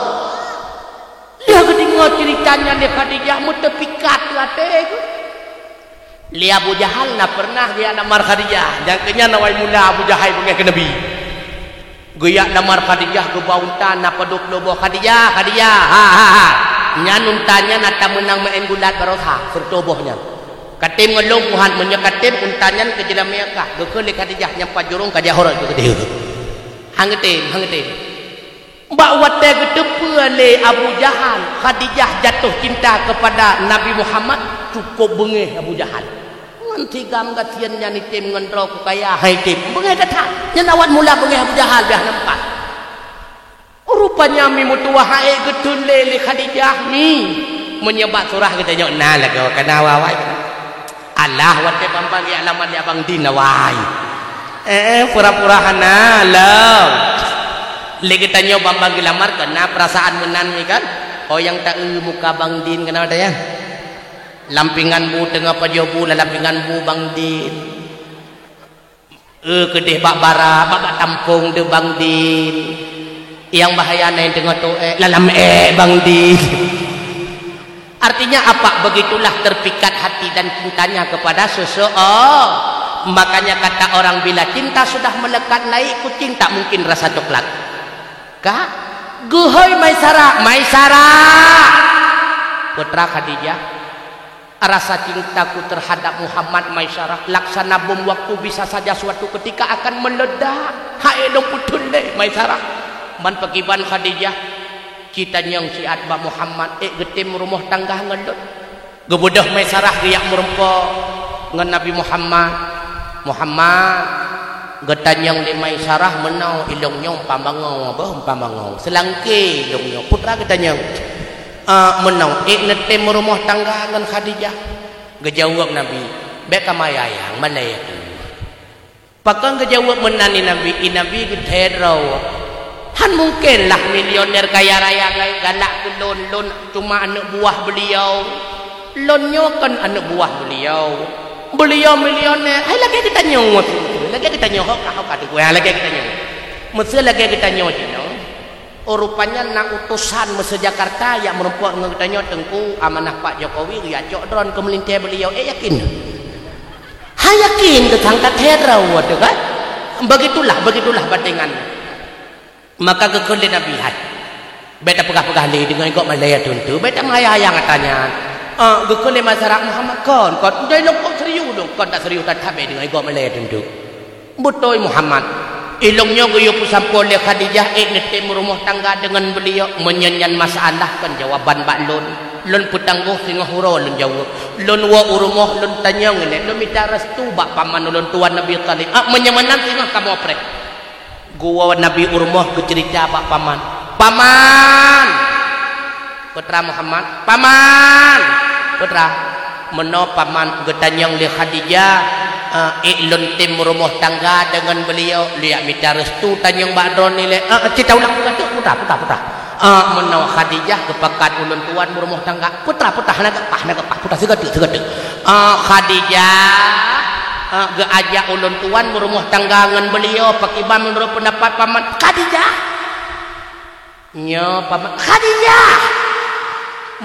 Lheueh geudeungö ceurita nyan lé Khadijah, meuteupikat até geuh. Lé Abu Jahal na peureunah geuyak lamar Khadijah. Nyang keu nyan awai mula Abu Jahal beungéh keu Nabi. Geuyak lamar Khadijah, geuba unta na padub ploh boh. "Khadijah, Khadijah, ha, ha, ha. Nyan unta nyan ata meunang meu'en gulat baroesa, sireutôh boh nyan. Katem ngon lôn puhan, meunyoe katem unta nyan keu jeulamé kah." Geukheun lé Khadijah, "Nyan pat jurông ka jahor keu keudéh." Han geutem, han geutem. Bak watèe geuteupeue lé Abu Jahal, Khadijah jatuh cinta kepada Nabi Muhammad, cukôp beungéh Abu Jahal. Ngon sigam gasien nyan item ngon droe kukaya hai item. Beungéh that-that. Nyan awai mula beungéh Abu Jahal beh nampak. Rupanya mi meutuwah hai geuteun lé, lé Khadijah mi. Meunyoe bak surah geutanyoe na lagoe kana awai-awai. Alah, watèe bang-bang geuyak lamar lé Abang Din awai. Eh, pura-pura hana lom. Lé geutanyoe bang-bang geulamar keu na peurasaan meunan mi kan? Oh, nyang taeu muka Bang Din keunoe teuh nyan. Lam pingan bu teungoh pajoh bu, lam pingan bu Bang Din. Eh, keudéh bak bara, bak, bak tampông deuh Bang Din. Nyang bahaya na nyang teungoh toh ék, lam ék Bang Din. Artinya apa? Begitulah terpikat hati dan cintanya kepada sese-, oh. Makanya kata orang, bila cinta sudah melekat naik, kucing tak mungkin rasa coklat. Ka? Geuhôi Maisarah, Maisarah! Putra Khadijah, rasa cintaku terhadap Muhammad Maisarah laksana bom waktu bisa saja suatu ketika akan meledak. Hai lôn peuteun lé Maisarah. Man pakiban Khadijah, ci tanyong siat bak Muhammad, ék geutem rumoh tangga ngon lôn. Geubeudôh Maisarah geuyak meurumpok ngon Nabi Muhammad. Muhammad, geutanyong lé Maisarah meunoe ilong nyoe umpama ngoe, boh umpama ngoe. Seulangké ilong nyoe. Putra geutanyong, "Ah, meunoe, ék neutem meurumoh tangga ngon Khadijah?" Geujaweueb Nabi, "Bék kamayang, malée teuh." Pakon geujaweueb meunan i Nabi? I Nabi geuthèe droe. Han mungken lah milioner kaya raya galak keu lôn, lôn cuma aneuk buah beuliau. Lôn nyoe kon aneuk buah beuliau. Beuliau milioner. Hai lagèe geutanyoe, lagèe geutanyoe, ho ka, ho ka, hai lagèe geutanyoe. Meuseu lagèe geutanyoe jinoe. Oh, rupanya na utosan meuseu Jakarta nyang meurumpok ngon geutanyoe, Teungku, amanah Pak Jokowi, geuyue cok droen keu meulintèe beuliau. Eh, yakin? Ha, yakin, geusangka thèe droe teuh kan? Begitulah, begitulah batengan. Maka geukheun lé Nabi, "Hai, bék tapeugah-peugah lé deungon gob malèe teuntèe, bék tameuhayang-hayang ata nyan." Ah, geukheun lé Maisarah, "Muhammad, kon, kon, jai lôn kon serius lôn, kon that serius that-that bék deungon gob malèe teuntèe." Beutôi Muhammad. Ilong nyoe geuyue peusampoe lé Khadijah ék neutem rumoh tangga deungon beuliau, meunyoe nyan masalah kon jawaban bak lôn. Lôn peutanggoh singoh uroe lôn jaweueb. Lôn woe u rumoh lôn tanyong ilée, lôn mita restu bak paman ulôn tuan Nabi Thalib. Ah, meunyoe meunan singoh kamoe preh. Geuwoe Nabi u rumoh geuceurita bak paman. "Paman!" "Peue teuma Muhammad?" "Paman!" "Peue teuma?" "Meunoe paman geutanyong lé Khadijah, eh, ék lôn tem rumoh tangga deungon beuliau, lôn jak mita restu tanyong bak droeneuh ilée." "Eh, cit ulang peue ka teuk, peue teuma, peue teuma, peue teuma?" "Ah, meunoe Khadijah geupakat ulôn tuan meurumoh tangga." "Peue teuma, peue teuma, hana geupaih, hana geupaih, peue teuma, sigoe teuk, sigoe teuk?" "Ah, Khadijah, ah, geuajak ulôn tuan meurumoh tangga ngon beuliau, pakriban meunurot peundapat paman?" "Khadijah?" "Nyoe paman." "Khadijah!"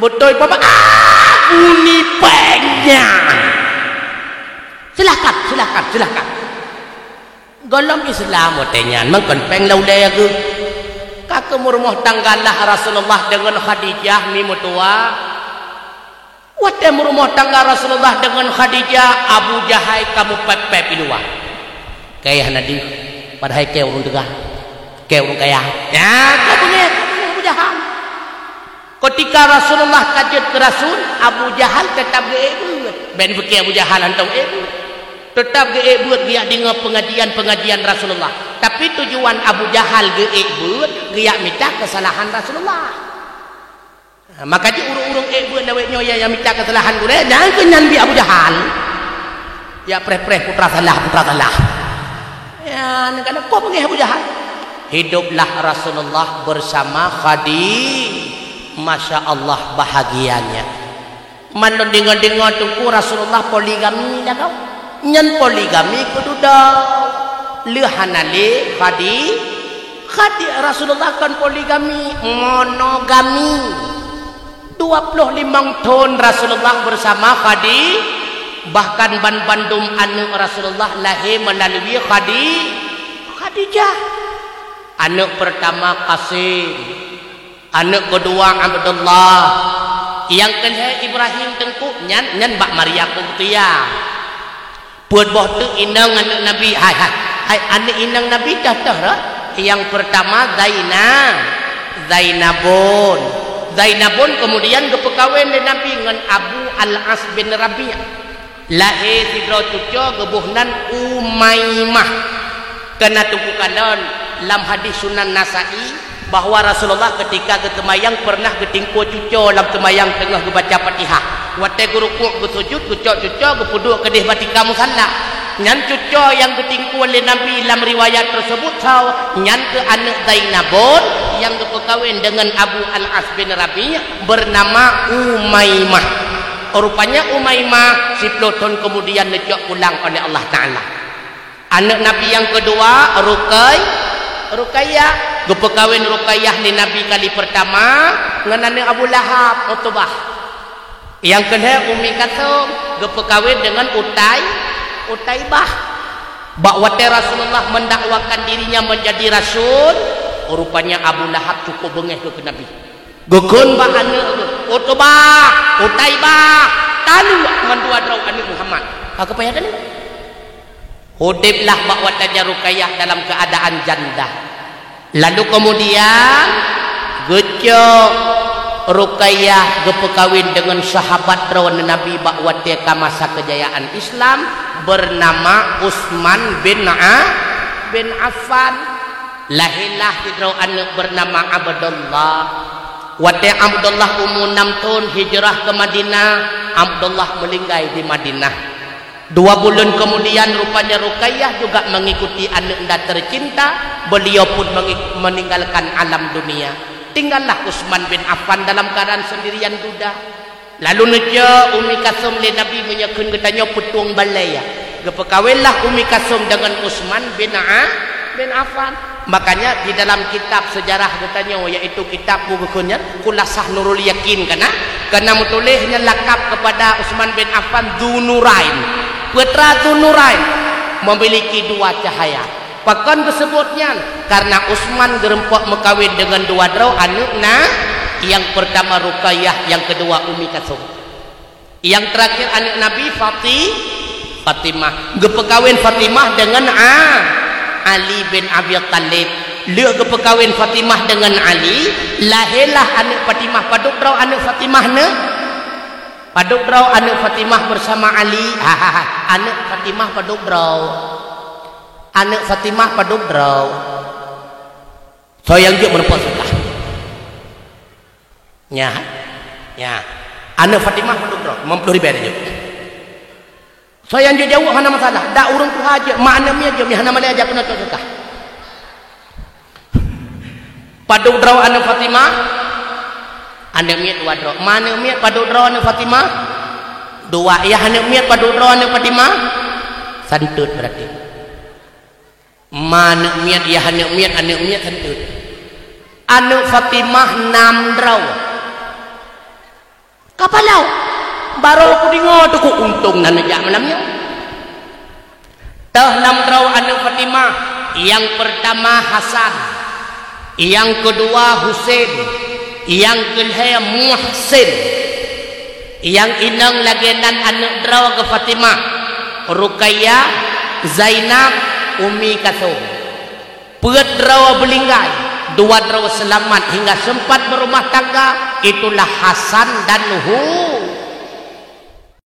"Beutôi paman." "Ah, bunyi péng nyan!" "Silahkan, silahkan, silahkan." Gohlom Islam watée nyan, mangkon péng lam ulée geuh. Ka keuh meurumoh tangga lah Rasulullah deungon Khadijah mi meutuah. Watée meurumoh tangga Rasulullah deungon Khadijah, Abu Jahal ka meupép-pép i luwa. Kayah na deuh, padahai kée ureuëng teuga. Kée ureuëng kaya. Ya, ka beungéh, ka beungéh Abu Jahal. Keutika Rasulullah ka jeuet keu Rasul, Abu Jahal teutap geuék beuet. Bék pike Abu Jahal hántom ék beuet. Teutap geuék beuet geujak deungoe peungajian-peungajian Rasulullah. Tapi tujuan Abu Jahal geuék beuet, geujak mita keusalahan Rasulullah. Maka jih ureuëng-ureuëng ék beuet lawét nyoe nyang mita keusalahan gurée, nyang keu nyan bi Abu Jahal. Ya preh-preh putra salah, putra salah. Ya, nyan ka na peue beungéh Abu Jahal. Hiduplah Rasulullah bersama Khadi-, Masya Allah, bahagianya. Man lôn deungoe-deungoe Teungku Rasulullah poligami lagoe. Nyan poligami keu dudoe. Lheueh hana lé Khadi-, Khadi-, Rasulullah kon poligami, monogami. Dua ploh limong thon Rasulullah bersama Khadi-, bahkan ban bandum aneuëk Rasulullah lahé meulalui Khadi-, Khadijah. Aneuëk peurtama Qasim, aneuëk keudua Abdullah, nyang keulhée Ibrahim Teungku, nyan, nyan bak Maria Qibtiyah. Peuet boh teuk inong aneuëk Nabi, hai, hai, hai, aneuëk inong Nabi toh-toh rot. Nyang peurtama Zaina-, Zainabun. Zainabun keumudian geupeukawen lé Nabi ngon Abu Al-As bin Rabi'. Lahé sidroe cucoe geuboh nan Umaimah. Keu na Teungku kalon, lam hadis Sunan Nasai, bahwa Rasulullah keutika geuseumayang peureunah geutingkue cucoe lam seumayang teungoh geubaca Fatihah. Watée geurukuk, geusujut, geucok cucoe, geupeuduek keudeh bak tika musalla. Nyan cucoe nyang geutingkue lé Nabi lam riwayat teuseubut soe, nyan keuh aneuëk Zainabun nyang geupeukawen deungon Abu Al-As bin Rabi' beunama Umaimah. Rupanya Umaimah siploh thon keumudian neucok pulang oleh Allah Ta'ala. Aneuëk Nabi nyang keudua, Ruqay-, Ruqayyah. Geupeukawen Ruqayyah lé Nabi kali peurtama ngon aneuëk Abu Lahab, Utbah. Nyang keulhée Ummi Kalsum, geupeukawen deungon Utai-, Utaibah. Bak watée Rasulullah mendakwakan dirinya menjadi rasul, rupanya Abu Lahab cukup beungéh keu Nabi. Geukheun bak aneuëk geuh, "Utbah, Utaibah, taleuek mandua droe aneuëk Muhammad." Ka geupayah taleuek. Udeblah bak watée nyan Ruqayyah dalam keuadaan janda. Lalu keumudian geucok Ruqayyah geupeukawen deungon sahabat droeneuh Nabi bak watée ka masa keujayaan Islam, beunama Utsman bin A-, bin Affan. Lahé lah sidroe aneuëk beunama Abdullah. Watée Abdullah umu nam thon hijrah keu Madinah, Abdullah meuninggai di Madinah. Dua buleuen keumudian rupanya Ruqayyah juga mengikuti aneuëk nda teucinta, beuliau pun mengi-, meninggalkan alam dunia. Tinggallah Utsman bin Affan dalam keadaan sendirian duda. Lalu neujok Ummi Kalsum lé Nabi meunyoe kheun geutanyoe peutueng balée, ya. Geupeukawenlah Ummi Kalsum deungon Utsman bin A-, bin Affan. Makanya di dalam kitab sejarah geutanyoe, yaitu kitab buku nyan, Khulasah Nurul Yakin, kana, kana meutuléh nyan lakab kepada Utsman bin Affan Dzunurain. Putra Dzunurain, memiliki dua cahaya. Pakon geuseubut nyan? Karena Utsman geureumpok meukawen deungon dua droe aneuëk na, nyang peurtama Ruqayyah, nyang keudua Ummi Kalsum. Nyang teurakhir aneuëk Nabi Fati-, Fatimah. Geupeukawen Fatimah deungon A-, Ali bin Abi Thalib. Lheueh geupeukawen Fatimah deungon Ali, lahé lah aneuk Fatimah. Padub droe aneuk Fatimah neuh? Padub droe aneuk Fatimah bersama Ali? Hahaha, aneuk Fatimah padub droe. Aneuk Fatimah padub droe. Soe nyang jeuet meureumpok seukah? Nyan. Nyan. Aneuk Fatimah padub droe, limong ploh ribèe jeuet. Soe nyang jeuet jaweueb hana masalah. Dak ureueng tuha jeuet, mak aneuk miet jeuet, hana malèe jak peunoh cok seukah. Padub droe aneuk Fatimah? Aneuk miet dua droe. Mak aneuk miet padub droe aneuk Fatimah? Dua. Yah aneuk miet padub droe aneuk Fatimah? Santeut berarti. Mak aneuk miet, yah aneuk miet, aneuk miet santeut. Aneuk Fatimah nam droe. Kapala. Barô kudeungö teuk, untông na neujak malam nyoe. Teuh nam droe aneuk Fatimah, nyang peurtama Hasan, nyang keudua Husein, nyang keulhèe Muhsin. Nyang inong lagèe nan aneuk droe keu Fatimah, Ruqayyah, Zainab, Ummi Kalsum. Peuet droe beulinggai, dua droe seulamat hingga seumpat beurumah tangga, itulah Hasan dan Hu-,